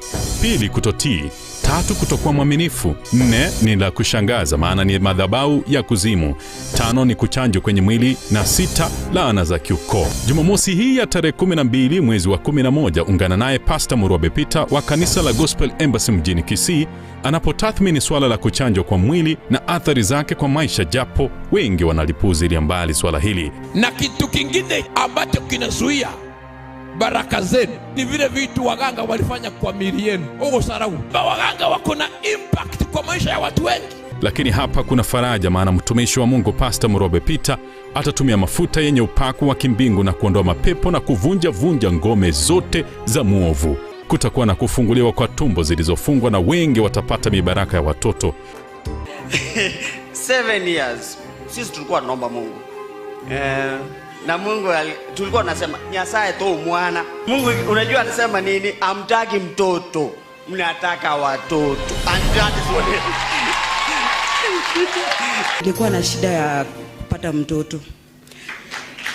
pili kutotii, tatu kutokuwa mwaminifu, 4 ni la kushangaza maana ni madhabahu ya kuzimu, 5 ni kuchanjwa kwenye mwili na 6 laana za kiukoo. Jumamosi hii ya tarehe 12 mwezi wa 11 ungana naye Pastor Murwabe Peter wa kanisa la Gospel Embassy mjini Kisii anapotathmini swala la kuchanjwa kwa mwili na athari zake kwa maisha, japo wengi wanalipuuzilia mbali swala hili.
Na kitu kingine ambacho kinazuia baraka zenu ni vile vitu waganga walifanya kwa miili yenu. Ogosarau. Waganga wako na impact kwa maisha ya watu wengi.
Lakini hapa kuna faraja, maana mtumishi wa Mungu Pastor Murwabe Peter atatumia mafuta yenye upako wa kimbingu na kuondoa mapepo na kuvunja vunja ngome zote za muovu. Kutakuwa na kufunguliwa kwa tumbo zilizofungwa na wengi watapata mibaraka ya watoto.
7 years sisi tulikuwa tunaomba Mungu. Na Mungu tulikuwa tunasema Nyasaye to mwana. Mungu unajua anasema nini? Amtaki mtoto, mnataka watoto. And that is what it is.
Nilikuwa na shida ya kupata mtoto.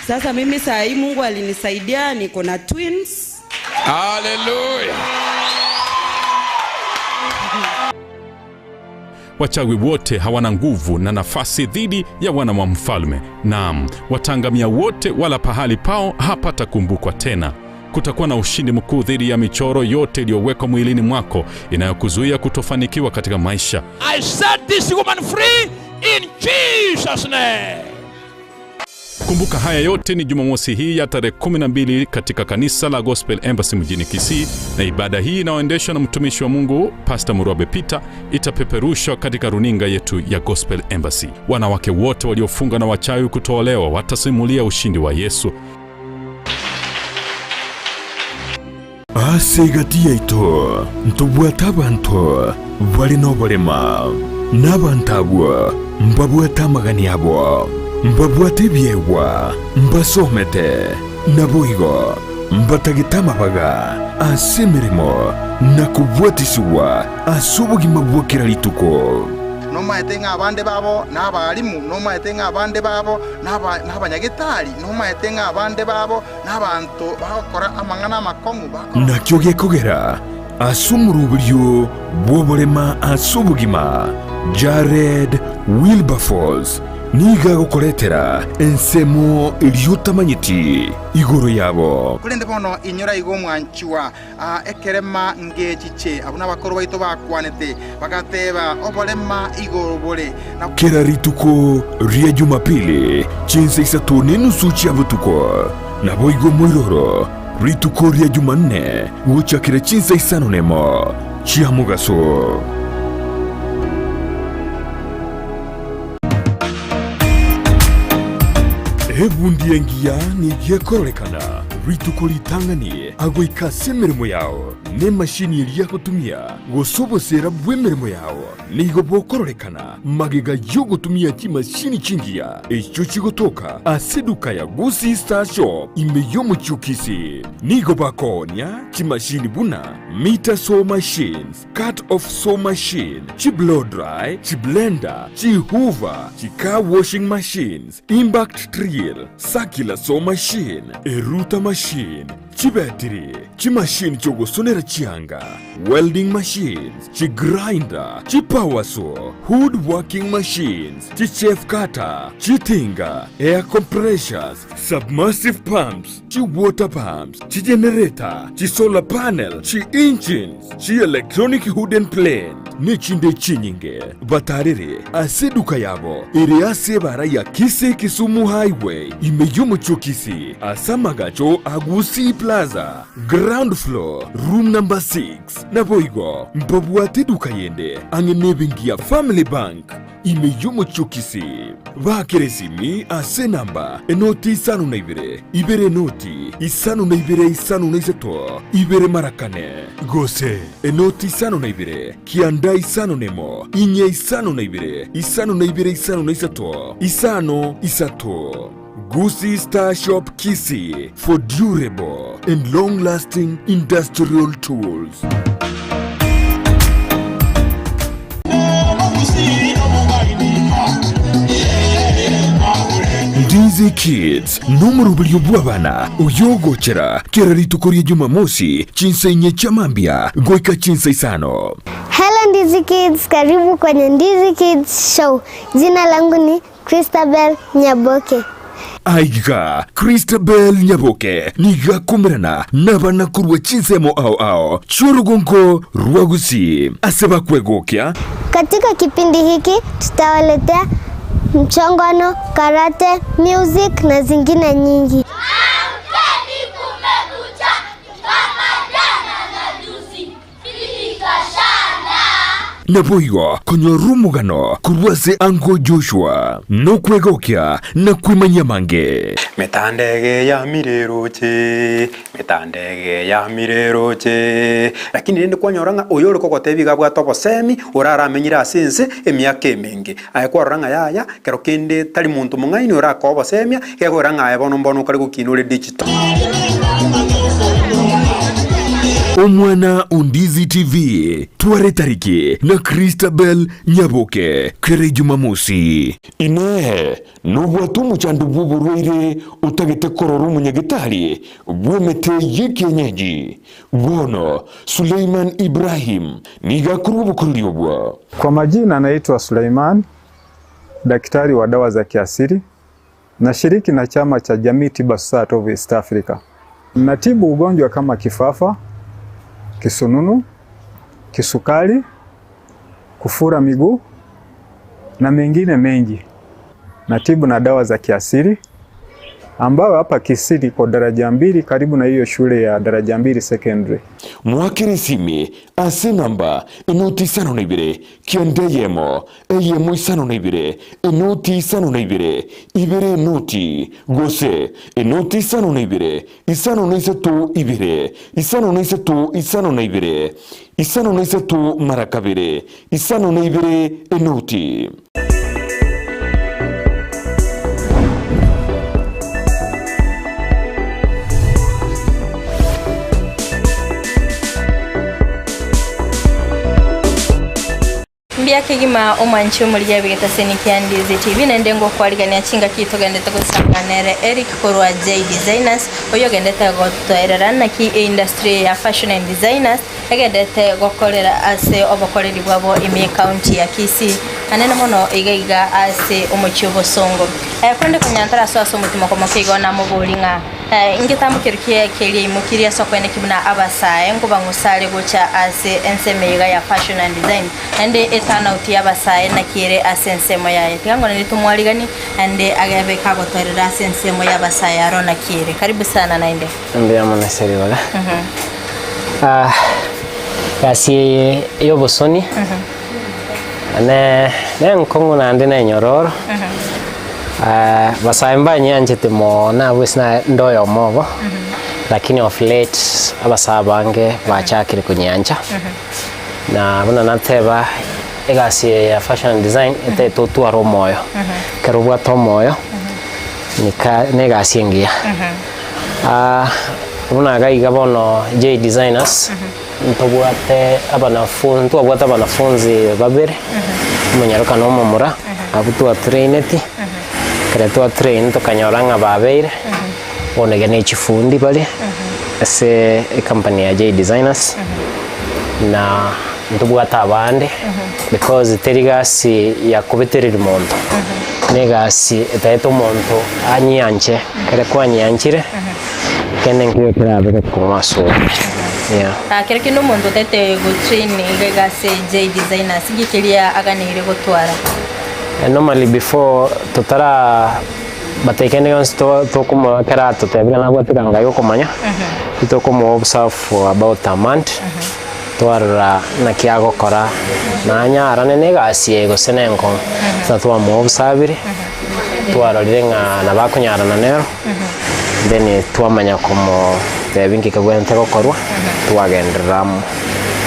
Sasa mimi saa hii Mungu alinisaidia, niko na twins.
Hallelujah.
Wachawi wote hawana nguvu na nafasi dhidi ya wana wa mfalme. Naam, wataangamia wote, wala pahali pao hapatakumbukwa tena. Kutakuwa na ushindi mkuu dhidi ya michoro yote iliyowekwa mwilini mwako inayokuzuia kutofanikiwa katika maisha.
I set this woman free in Jesus name.
Kumbuka haya yote ni Jumamosi hii ya tarehe 12 katika kanisa la Gospel Embassy mjini Kisii, na ibada hii inayoendeshwa na mtumishi wa Mungu Pastor Murabe Peter itapeperushwa katika runinga yetu ya Gospel Embassy. Wanawake wote waliofunga na wachawi kutoolewa watasimulia ushindi wa Yesu.
Ase egati yaito ntobwate abanto bare noborema, na abanto abwo mbabwate amagani abo, mbabwate ebiegwa, mbasomete, naboigo mbatagete amabaga ase emeremo na kobwatisigwa ase obogima bwa kera rituko.
Nomaete ng'a abande babo nabarimu, nomaete ng'a abande babo nabanyagetari, nomaete ng'a abande babo nabanto bagokora amang'ana amakong'u.
Nakio gekogera ase omoroberio bw'oborema ase obogima, Jared Wilberforce nigo agokoretera ensemo eria otamanyeti igoro yabo.
Korende bono inyora igo omwanchwa, Aa ekerema ngechiche. Abwo nabakoro baito bakwanete, bagateeba, Oborema igoro bore. Na.
Kera rituko ria Jumapili chinsa isato nenusu chia botuko, naboigo moiroro rituko ria Jumanne gochakera chinsa isano nemo chia mogaso. Ebundi engiya nigo ekororekana rituko ritang'ani agoika ase emeremo yao, na emashini eria agotumia, gose oboseera bw'emeremo yao nigo bokororekana magega y'ogotumia chimashini chingiya echio chigotoka ase eduka ya Gusii Star Shop ime y'omochie o Kisii. Nigo bakoonia chimashini buna meter saw machines, cut off saw machine, chi-blow dry, chi-blender, chi-hoover, chi-car washing machines, impact drill, circular saw machine, erouter machine, chibetiri, chimashini chi'ogosonera chianga, welding machines, chigrinder, chipower saw, wood working machines, chichaff cutter, chitinga, air compressors, submersive pumps, chiwater pumps, chigenerator, chisolar panel, chi-engines, chi-electronic wooden plane, nechinde chinyinge. Batarere ase eduka yabo ere ase ebara ya Kisii Kisumu Highway ime y'omochie o Kisii ase amagacho a Gusii Plaza, ground floor, room number 6. Naboigo mbabwate eduka yende ang'e nebenki ya Family Bank ime y'omochie o Kisii. Baakere esimi ase enamba enoti isano na ibere, ibere enoti isano na ibere isano na isato ibere mara kane, gose enoti isano na ibere kianda isano nemo inye isano na ibere isano na ibere isano na isato isano isato. Gusii Star Shop Kisii for durable and long lasting industrial tools. Ndizi Kids nomoroberio bw'abana oyogochera kera rituko ria Jumamosi chinsa inye chia mambia goika chinsa isano.
Hello Ndizi Kids, karibu kwenye Ndizi Kids Show. Jina langu ni Christabel Nyaboke.
Aiga Christabel Nyaboke nigo akomerana nabana korwa chinsemo ao ao chi'orugongo rwa Gusii ase bakwegokia.
Katika kipindi hiki tutawaletea mchongano, karate, music na zingine nyingi.
Amkeni kumekucha, kama jana na juzi, Bilikashana.
Naboigo konyora omogano korwa ase Uncle Joshua, nokwegokia na kwemanyia amange.
Metandege yamire roche, metandege yamire roche. Lakini rende kwanyora ng'a oyo ore kogotebia iga abwate obosemi, oraramenyire ase ense emiaka emenge. Aye kwarora ng'a yaya, kero kende tari monto mong'aini orakoe obosemia, gekoira ng'a aye bono mbono okare gokina ore digital.
Omwana o Ndizi TV, Tware Tariki na Christabel Nyaboke kera Jumamosi.
Inee! Nobwate omochando bw'oborwaire otagete korora omonyagetari bw'emete y'ekienyeji? Bono Suleiman Ibrahim nigo akorwa obokoreri obwo.
Kwa majina naitwa Suleiman, daktari wa dawa za kiasili. Nashiriki na chama cha Jamii Tiba Society of East Africa. Natibu ugonjwa kama kifafa, kisununu, kisukari, kufura miguu na mengine mengi. Natibu na dawa za kiasili ambayo hapa Kisii kwa daraja mbili karibu na hiyo shule ya daraja mbili secondary.
Moakere esimi ase enamba enoti isano na ibere, kianda eyemo, eyemo isano na ibere, enoti isano na ibere, ibere enoti, gose enoti isano na ibere, isano na isato ibere, isano na isato isano na ibere, isano na isato mara kabere, isano na ibere enoti.
Mbuya kegima omwanchi omorigia ebigetaseni kia Ndizi TV naende ngokwarigania chingaki togendete gosanga nere Eric korwa J Designers oyio ogendete gotoerera naki eindustry ya fashion and designers Egendete gokorera ase obokoreri bwabo ime y'ecounty ya Kisii, anene mono iga iga ase omochie obosongo. Korende konya ntarasoa ase omotimoko moke igo namoborie ng'a ingetambo keria ki keria imokirie ase okoeneki buna abasae nkobang'usa are gocha ase ensemo eye iga ya fashion and design, naende eturnout y'abasae naki ere ase ensemo yaye. Tiga ngonene tomwariganie naende agebe kagotoerera ase ensemo y'abasae aro naki ere. Karibu sana naende.
Mbuya mono ase ribaga. Ah, egasi eye ya obosoni ne nenkong'u naende na enyororo Ah, basae mbanyeanchete mono abwo ase na nde oyomo obo, lakini of late abasae abange bachakire konyeancha, na buna nateba egasi eye ya fashion design etagete otware omoyo, ekero obwate omoyo, nika na egasi engiya. Buna iga iga bono J Designers ntobwate abanafu ntwabwate abanafunzi babere, omonyaroka na omomura, abwo twatraineti, ekero twatrain tokanyora ng'a babeire, bono iga ne chifundi bare ase ecompany ya J Designers, na ntobwate abande because teri gasi ya kobetereria monto, na egasi etagete omonto anyianche. Ekero kwanyianchire, kende nkiyo kerabe gekong'u asore. Yeah.
Ah, kero kende omonto otaete gotrain iga iga ase J Designers, inki keria aganeire gotwara?
Eh, normally before totara batebia kende gionsi to- tokomoa ekero atotebire nabwate eganga ya okomanya, tokomoa observe for about a month, twarora naki agokora, nanyarane na egasi eye gose na enkong'u. Sasa twamoa obsabire. Twarorire ng'a nabo akonyarana nero, then twamanya komotebia inki kebwenerete gokorwa, twagenderera amo.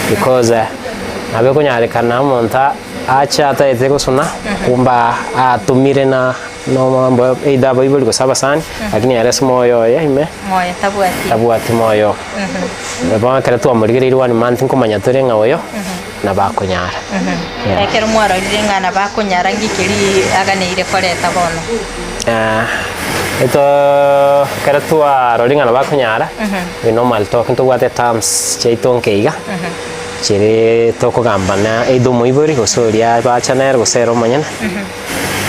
Because nabo ekonyarekana omonto ache atagete gosuna, kumbe atomire na nomambo either abaibori gose abasani, lakini ere ase moyo oye ime,
Moyo tabwati.
tabwati moyo. Bono ekero twamorigereirie one month nkomanya tore ng'a oyo. na bakonyara. Yeah.
Ekero mwarorire ng'a nabakonyara ngikeri aganeire koreta bono.
Eh, eto ekero twarorire ng'a nabakonyara, we normal talk ntobwate terms chiaito nke iga, chiri tokogambana either omoibori gose oria bacha nere gose ere omonyene,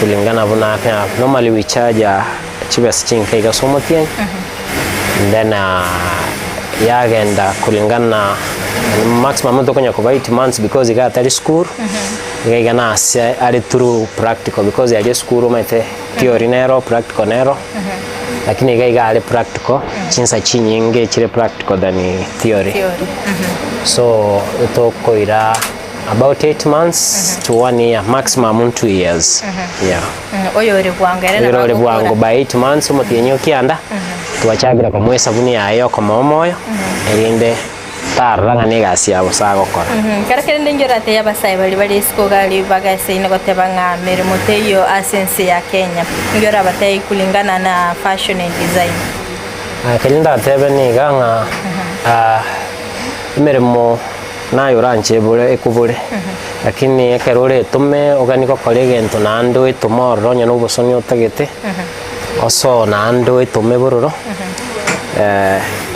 kulingana buna akonyara. Normally we charge chibesa chinke iga ase omotienyi, then yagenda kulingana maximum tokonya koba 8 months because iga atari school, iga iga nase are through practical because aria esukuru omanyete theory nero practical nero, lakini iga iga are practical, chinsa chinyinge chire practical than theory. So tokoira About 8 months to 1 year maximum 2 years yeah.
Oyo ore bwango ere
Oyore
nabo
ore
agokora.
bwango by 8 months omotienyi okianda twachakire komoa esabuni yaye ya okomoa omoyo erinde tarora ng'a negasi ya bosa agokora.
Kero kende inche oratebie abasae baria bare isiko iga aria bagaesaine goteba ng'a meremo teiyo ase ense ya Kenya, inki orabatebie kulingana na fashion and design?
Keria ndatebe niga ng'a. Emeremo naye oranche ebore ekobore, lakini ekero oretome oganie gokora egento naende oetome ororo onye na obosoni otagete, osoe naende oetome bororo,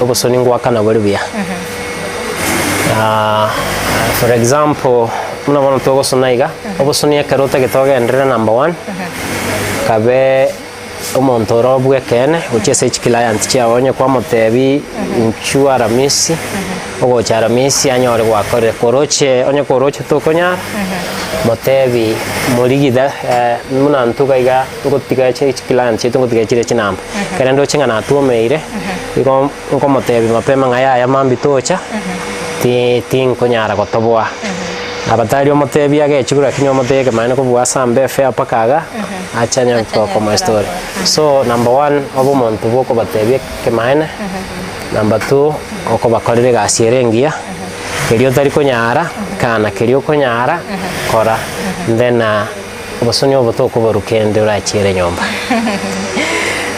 obosoni ngoakana bore buya. For example, buna bono togosona iga, obosoni ekero otagete ogenderere number one, kabe omonto ore obw'ekeene gochia ase chiclient chiago onye kwamotebia inchuo aramisi, ogocha aramisi anyore gwakorire koroche onye koroche tokonyara, motebi morigitha buna intwe iga iga ngotiga chiclient chiaito ngotiga chire chinamba, ekero ndoche ng'a natwomeire, igo nkomotebia mapema ng'a yaya mambia tocha, ti tinkonyara gotoboa. Abatari omotebia agechigwe lakini omotebie ekemanyererio kobua ase ambe efare mpaka iga, ache anyare gokomoa estory. So number one, obe omonto bwa okobatebia ekemanyererio, number two, okobakorera egasi ere engiya, keria otari konyara, kana keria okonyara, kora, then Obosoni obo tokoborwa kende orachiere nyomba.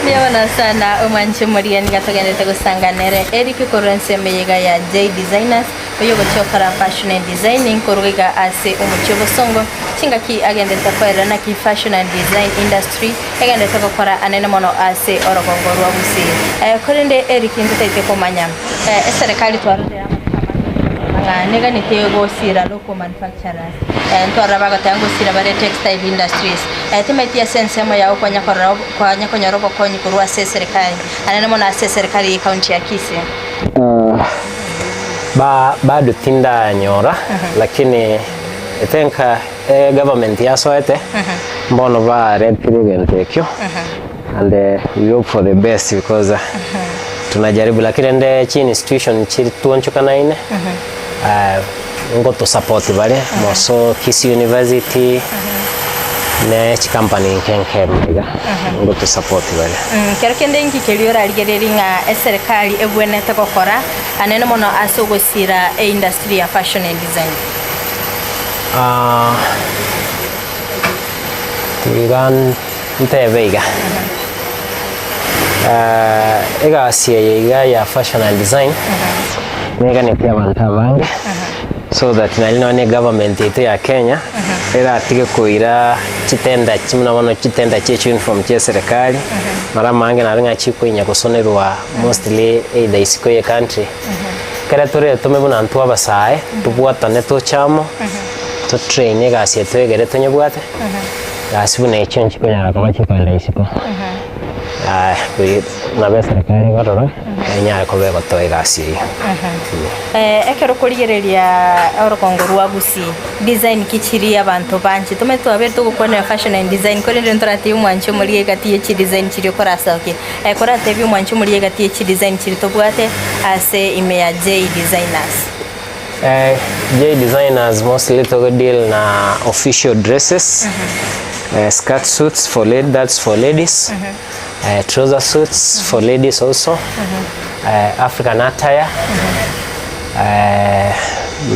Mbuya mono sana omwanchi omorigia nigo togenderete gosanga nere Eric korwa ensemo eye iga ya J Designers oyo ogochia gokora fashion and designing korwa iga ase omochie obosongo chingaki agenderete koerera naki fashion and design industry egenderete gokora anene mono ase orogongo rwa Gusii. Eh, korende Eric ntotagete komanya eh, eserekari twarorire amatuko amange ng'a neganetie gosira local manufacturers Ntwarora bagoteba ngosira bare textile industries. Timaeti ase ensemo yao konya korora konya konyora obokonyi korwa ase eserekari, anene mono ase eserekari ye county ya Kisii.
Ba bado tindanyora lakini I think eh, government yasoete mbono baretire egento ekio and we hope for the best because tunajaribu lakini rende chi institution chiri twonchokanaine Ngotosupport bare moso Kisii University ne chicompany nke nke iga ngotosupport bare.
Kero kende inki keria orarigererie ng'a eserekari ebwenerete gokora anene mono ase ogosira eindustry ya fashion and design?
Tiga ntebe iga, egasi eye iga ya fashion and design neganetie abanto abange so that nari nonye egovernment yaito ya Kenya eratige koira chitender buna bono chitender chia chiuniform chia eserekari mara amange naro ng'a chikoinya gosonerwa mostly either isiko ye country. Ekere toretome buna intwe abasae tobwatane toche amo totrain egasi eye twegere tonyebwate. Gasi buna echio nchikonyara koba chikoenda isiko, nabo eserekari ekorora enyare koba egotoa egasi eyio.
Ekero okorigereria orogongo rwa Gusii, design ki chiria abanto banchete? Tomanyete twabeire togokwanera fashion and design korende ntoratebie omwanchi omoria egati ye chidesign chiria okorasokie. Koratebie omwanchi omoria egati ye chidesign chiria tobwate ase ime ya J Designers.
J Designers mostly togo deal na official dresses, skirt suits for ladies, that's for ladies, trouser suits for ladies also, African attire,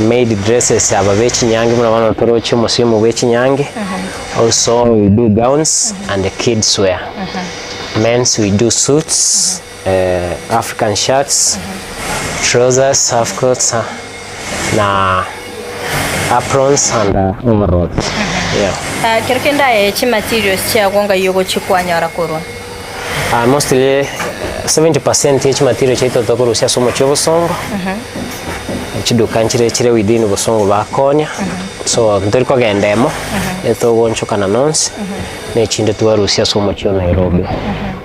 made dresses aba be chinyangi buna bono toroche omosimu bwe chinyangi, also we do gowns and kids wear. Men's we do suits, African shirts, trousers, half coats na aprons and overalls. Yeah.
Kero kende aye chimaterials chiago ngai ogochia kwanyora korwa?
Mostly 70% ye chimaterial chiaito tokorusia ase omochie o Bosongo, chiduka nchire chire within Bosongo bakonya, so ntori kogenda emo, etogonchokana nonsi. na echinde twarusia ase omochie o Nairobi.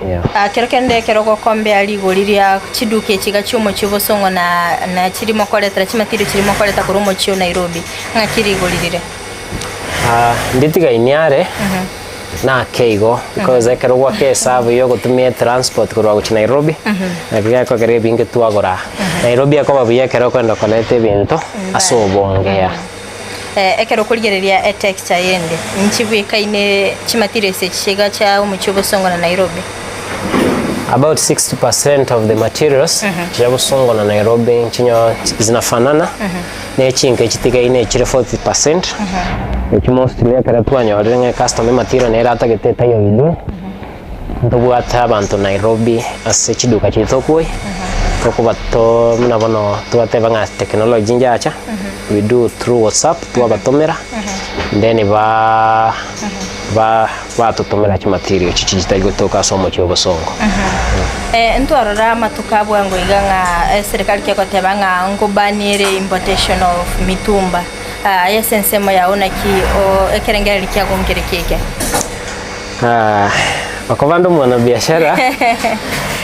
Yeah.
Ah, kero kende ekero ogokombea rigori ria chiduka echi iga chi'omochie obosongo na na chiri mokoretera chimatiri chiri mokoreta korwa omochie o Nairobi, ng'aki rigori rire?
Ah, nditigaini are nake igo because ekero gwaka esabu ya ogotumia etransport korwa gochia Nairobi naki gekogera ebinge twagora Nairobi ekoba buya ekero okogenda koreta ebinto ase obonge yeah.
Ekero okorigereria etexture yende, nchibwekaine chimaterials echi chiga chia omochie obosongo na Nairobi?
About 60% of the materials chia bosongo na Nairobi nchinyo zinafanana ne chinke chitigaine echire 40% echi mostly ekero twanyorire ng'a ecustomer ematerial nere atagete etaiyo vizuri ntobwate abanto Nairobi ase chiduka chiaito okwoyia. Tokobato buna bono twateba ng'a technology njacha, we do through WhatsApp twabatomera, then ba ba batotomera chimaterial echi chitari gotoka ase omochie o Bosongo.
Eh, ntwarora amatuko a bwango iga ng'a eserikari kegoteba ng'a nkobani ere importation of mitumba. Ah, aye ase ensemo yao naki o ekerengererio kiago nkere ki eke?
Ah, okoba nde omwanabiashara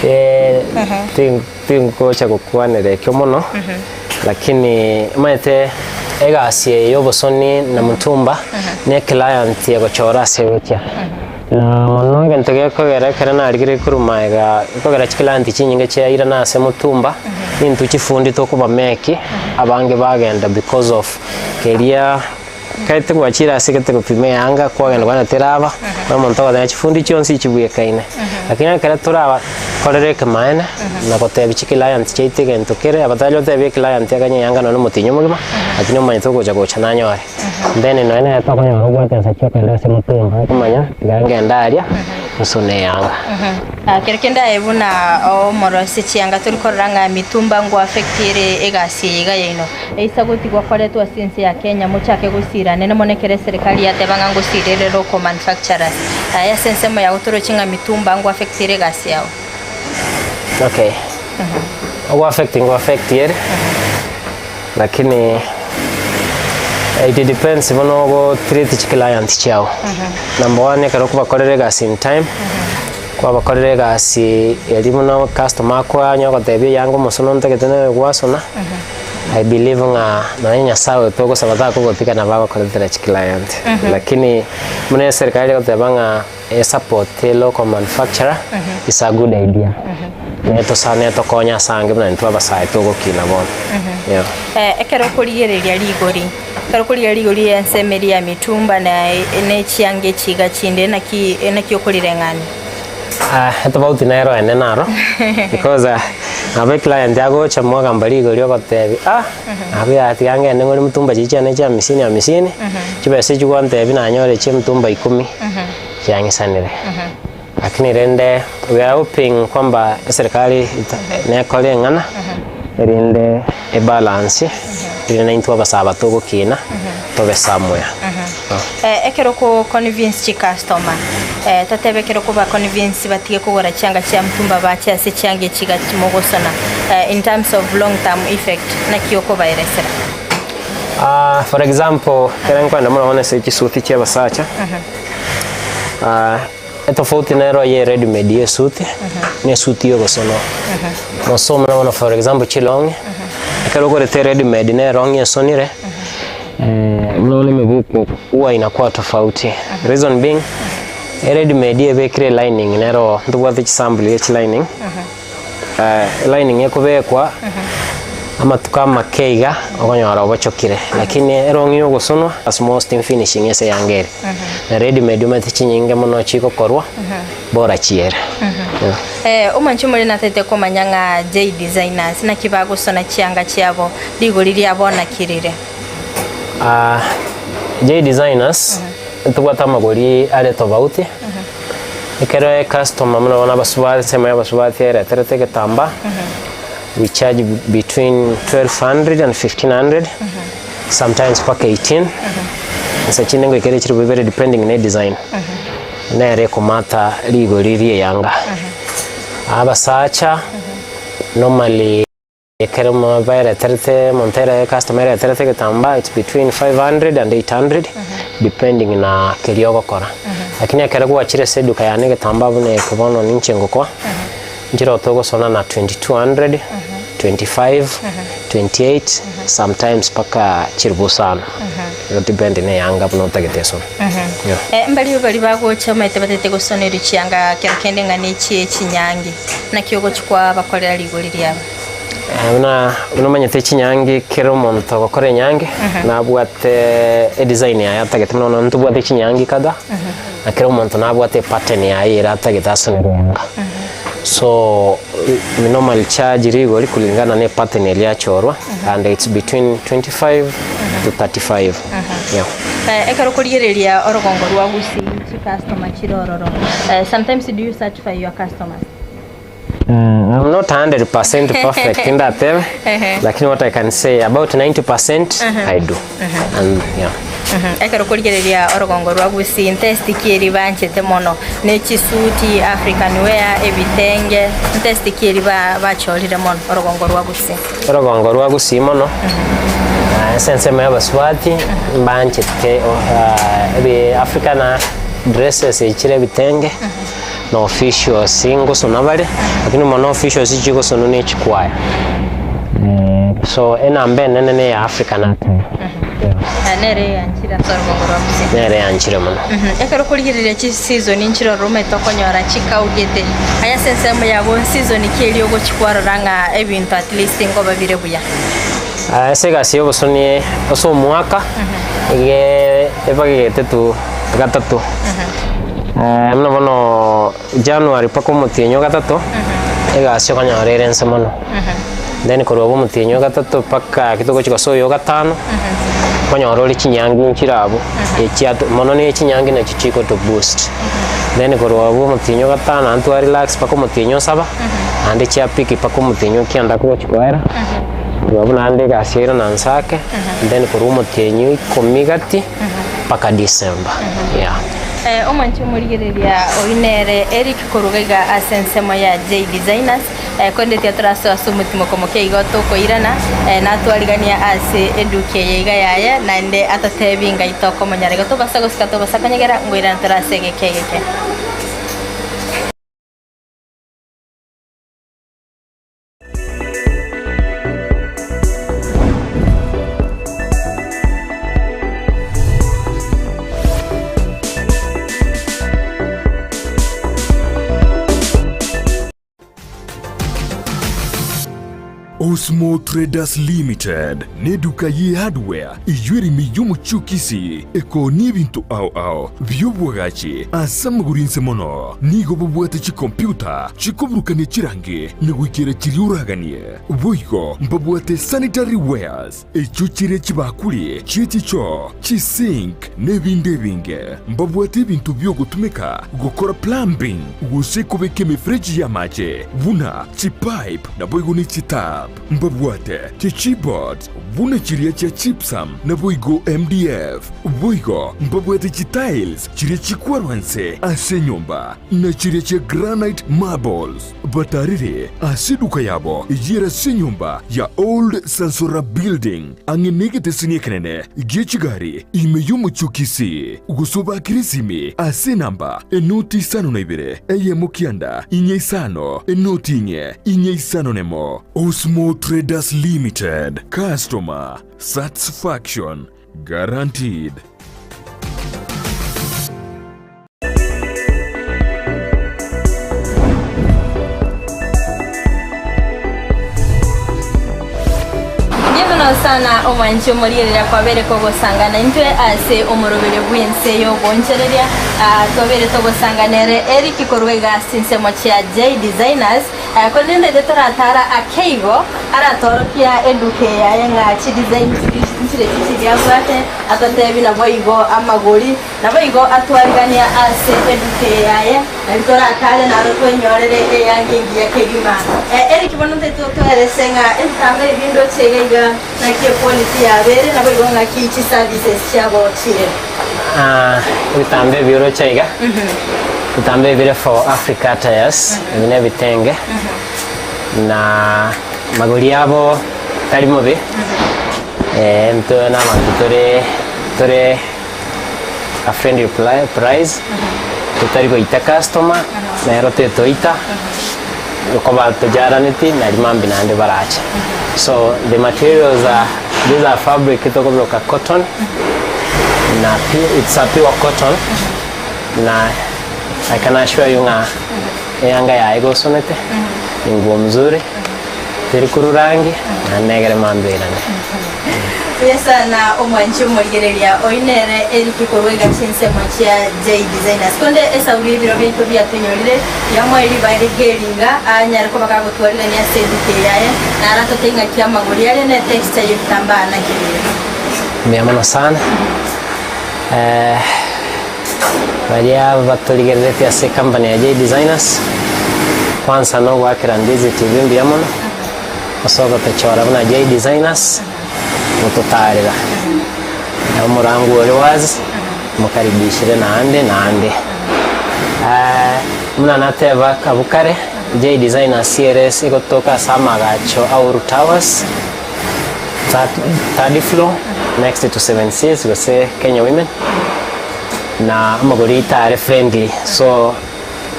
eh, tin- tingocha gokwanera ekio mono lakini omanyete egasi eye ya obosoni na mtumba ne eclient egochora ase egochia. Na mono egento gekogera ekero narigereria korwa magega gekogera chiclient chinyinge chiairana ase mtumba, nintwe chifundi tokobameki abange bagenda because of keria. Kaete gwachire ase egete gopima eanga, kwagenda kwana teraba, na omonto ogoteba chifundi chionsi chibwekaine. Lakini ekero torabakorere ekemaene, na gotebia chiclient chiaito egento kere, abatari otebie eclient aganye eanga nonye omotienyi omogima, lakini omanyete ogocha gocha nanyore. Then nonye nere tokonyora obwate ensa chiokogenda ase omotumba okomanya, tiga ngende aria, nsone eanga.
Kero kende aye buna omorosia chianga tori korora ng'a mitumba ngo affect ere egasi eye iga yaino. Eisa gotigwa koretwe ase ense ya Kenya mochake gosira nene mono ekero eserekari yateba ng'a ngosirere local manufacturers. Aye ase ensemo yao toroche ng'a mitumba ngo affect ere egasi yao.
Okay. Ogo affect ngo affect ere lakini it depends bono ogo treat chiclient chiao. Number one ekero okobakorera egasi in time, kwabakorera egasi eria buna customer akoanya ogotebia eyanga omosono ntagete nere gwasona. I believe ng'a nonye Nyasaye oyo togosaba takogotiga nabo agokoretera chiclient. Lakini buna eserikari egoteba ng'a esupport local manufacturer is a good idea. Netosa netokonya ase ange buna intwe abasae togokina bono. Yeah.
Eh, ekero okorigereria rigori, ekero okorigereria rigori ria ensemo eria ya mitumba na ne chianga echi iga chinde naki naki okorireng'ania?
Ah, etofauti nero ene naro because ah, nabo eclient agocha mwagamba rigori ogotebia ah, nabo yatiga ngende ngore mtumba chiria chiane chia hamsini hamsini, chibesa echio gwantebia nanyore chia emitumba ikomi, chiang'isanire. Lakini rende we are hoping kwamba eserikali ita nekore eng'ana erinde ebalance erinde naintwe abasaba togokina tobe somewhere.
Eh, ekero oko convince chicustomer eh, totebe ekero okoba convince batige kogora chianga chia mtumba bache ase chianga echi iga mogosona eh, in terms of long term effect naki okobaeresera?
Ah, for example, ekero nkoenda mono mono ase chisuti chia abasacha, ah, etofauti nero ye ready made ya esuti, na esuti ya ogosonwa. Mosomo buna bono for example chilong'i, ekero ogorete ready made na erong'i esonire, Buna bono emebuko huwa inakuwa tofauti reason being eready made ebekire elining nero ntobwate chisample ye chilining elining ekobekwa amatuko amake iga okonyora obochokire lakini erong'i ya ogosonwa as most finishing ase eyanga ere na ready made omanyete chinyinge mono chigokorwa bora chiere.
Eh, omonche omorene natagete komanya ng'a J Designers naki bagosona chianga chiabo, rigori riabo naki rire?
Ah, J Designers ntobwate amagori are tofauti, ekero ecustomer buna bono abasubati ensemo ya abasubati ereterete egetambaa, we charge between 1200 and 1500, sometimes mpaka 18, inse chinde ngoika ere chilifu ibere depending na edesign. Nere ekomata rigori ri'eyanga. Abasacha normally ekero baereterete omonto ere customer ereterete egetambaa it's between 500 and 800 depending na keria ogokora. Lakini ekero gwachire ase eduka yane egetambaa buna eke bono ninche ngokoa, nchire togosona na 2200, 25, 28 sometimes mpaka chilifu isano. Igo depend na eyanga buna otagete esone. Yeah.
Eh, mbaria baria bagocha omanyete batagete gosonerwa chianga kero kende ng'a nechie chinyangi, naki ogochia kwabakorera rigori riabo?
Eh, buna buna omanyete chinyangi kera omonto ogokora enyangi nabwate edesign yaye atagete buna bono ntobwate chinyangi kadhaa na kera omonto nabwate epattern yaye ere atagete asonerwe yanga. So we normally charge rigori kulingana na epattern eria yachorwa and it's between 25 to 35 yeah.
Eh, ekero okorigereria orogongo rwa Gusii chicustomer chire ororo, eh, sometimes do you satisfy your customers?
I'm not 100% perfect ndatebe
Ehe.
lakini what I can say about 90%
Mhm.
I do and yeah.
Ekero okorigereria orogongo rwa Gusii ntesti ki eria banchete mono? Ne chisuti, African wear, ebitenge, ntesti ki eria ba bachorire mono orogongo rwa Gusii?
Orogongo rwa Gusii mono ase ensemo ya abasubati mbanchete ebi African dresses echire ebitenge na officials ngosona bare lakini mono officials chigosonwa ne chikwaya so enamba enene ne ya African attire.
Nere eyanchire ase orogongo rwa Gusii.
Nere eyanchire mono.
Ekero okorigereria chiseason nchirore omanyete okonyora chikaugete aye ase ensemo yabo season ki eria ogochia kwarora ng'a ebinto at least nkoba bire buya?
Ase egasi ya obosoni ase omwaka iga ebagegete tu gatato buna bono January mpaka omotienyi o gatato egasi okonyora ere nse mono. Then korwa abwo omotienyi o gatato mpaka ekero togochia gosoa oyo o gatano okonyora ore chinyangi nchire abwo echiato mono ne chinyangi nachio chigoto boost. Then korwa abwo omotienyi o gatano naende twa relax mpaka omotienyi o saba naende chia peak mpaka omotienyi o kianda kogochia koera. Korwa abwo naende egasi yaira na nse ake then korwa omotienyi o ikomi gati mpaka December yeah.
Omwanchi omorigereria oyio nere Eric koruga iga ase ensemo ya J Designers korende tiga torasoe ase omotimoko moke igo tokoirana natwarigania ase eduka eye iga yaye naende atotebi ngai tokomonyora igo tobasa gosika tobasa konyegera ngoirana tore ase egeka egeke.
Osmo Traders Limited neduka ye hardware eyio ere ime y'omochie o Kisii ekoonia ebinto ao ao bi'obwagachi ase amagoro inse mono. Nigo bobwate chikompyuta chikoburukania chirangi na goikera chiria oraganie. Boigo mbabwate sanitary wares echio chire chibakuri chie chichoo, chisink, na ebinde ebinge. Mbabwate ebinto bi'ogotumeka gokora plumbing gose kobeka emefereji y'amache buna chipipe naboigo ne chitap. Mbabwate chichipboards buna chiria chia gypsum naboigo MDF. Boigo mbabwate chitiles chiria chikwarwa nse ase enyomba, na chiria chia granite marbles. Batarire ase eduka yabo eyere ase enyomba ya Old Sansora Building, ang'e negeteseni ekenene gie chigari ime y'omochie o Kisii. Gose obakere esimi ase enamba enoti isano na ibere, eyemo kianda, inye isano, enoti inye, inye isano nemo. Osmo Traders Limited, Customer Satisfaction Guaranteed.
Mbuya mono sana omwanchi omorigereria kwabeire kogosangana intwe ase omorobere bw'ense y'ogoonchoreria. Ah, twabeire togosanga nere Eric korwa iga ase ensemo chia J Designers. Ah, korende ndaite toratara akeigo aratorokia eduka eye yaye ng'a chidesign nchire chiria abwate atotebi naboigo amagori Naboigo atwarigania ase eduka eye yaye, nario toratare naro twenyorere eanga engiya kegima. Eriki bono ntaete otoerese ng'a ebitambaa ebi ndoche iga iga naki equality yabo ere, naboigo ng'aki chiservices chiabo chire.
Ebitambaa ebi oroche iga, ebitambaa ebi bire for Africa attires, ebi nebitenge, na magori abo tari mobe, intwe nabanto tore tore. a friendly price, totari goita customer, nero tetoita, okoba tojaraneti nari mambia naende barache. So the materials are, these are fabric tokobiroka cotton, na it's a pure cotton, na I can assure you ng'a eyanga yaye gosonete, enguo mzuri, teri korwa rangi, naende negere mambia oirane.
Buya sana omwanchi omorigereria oyio nere Eric korwa iga chinsemo chia Jay Designers. Konde esauri y'ebiro biaito biatonyorire yamoe ribaga ri'keringa anyare koba kagotwarirania ase eduka eye yaye na aratote ing'aki amagori aria ne texture y'ebitambaa naki bire.
Mbuya mono sana. Eh, baria batorigereretie ase ecompany ya Jay Designers. Kwanza nogoakera Ndizi TV mbuya mono ase ogotochora buna J Designers gototarera. Omorango ore wazi mokaribishire naende naende. Buna nateba abwo kare J Designers ere ase egotoka ase amagacho a Uhuru Towers third floor next to Seven Seas gose Kenya Women na amagori aito are friendly so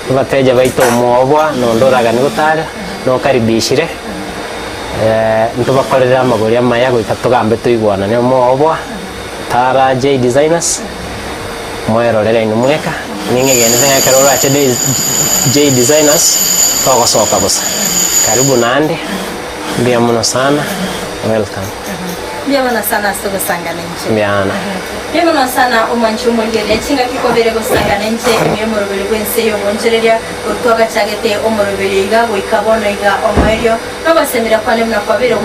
Abateja baito omwobwa na onde oraganie gotara, nokaribishire, ntobakorere amagori amaya goika togambe toigwanane. Omwobwa, tara J Designers, mwerorere inwe mweka, ning'egenete ng'a ekero orache J Designers, togosoka bosa. Karibu naende, mbuya mono sana, welcome.
Mbuya mono sana ase ogosangana inche.
Mbuya.
Mbuya mono sana omwanchi omorigereria chingaki kwabere gosangana inche ime y'omoroberi bw'ense y'obonchereria, korwa twagachagete omoroberio iga goika bono iga omoerio, nogosemera kwane buna kwabere.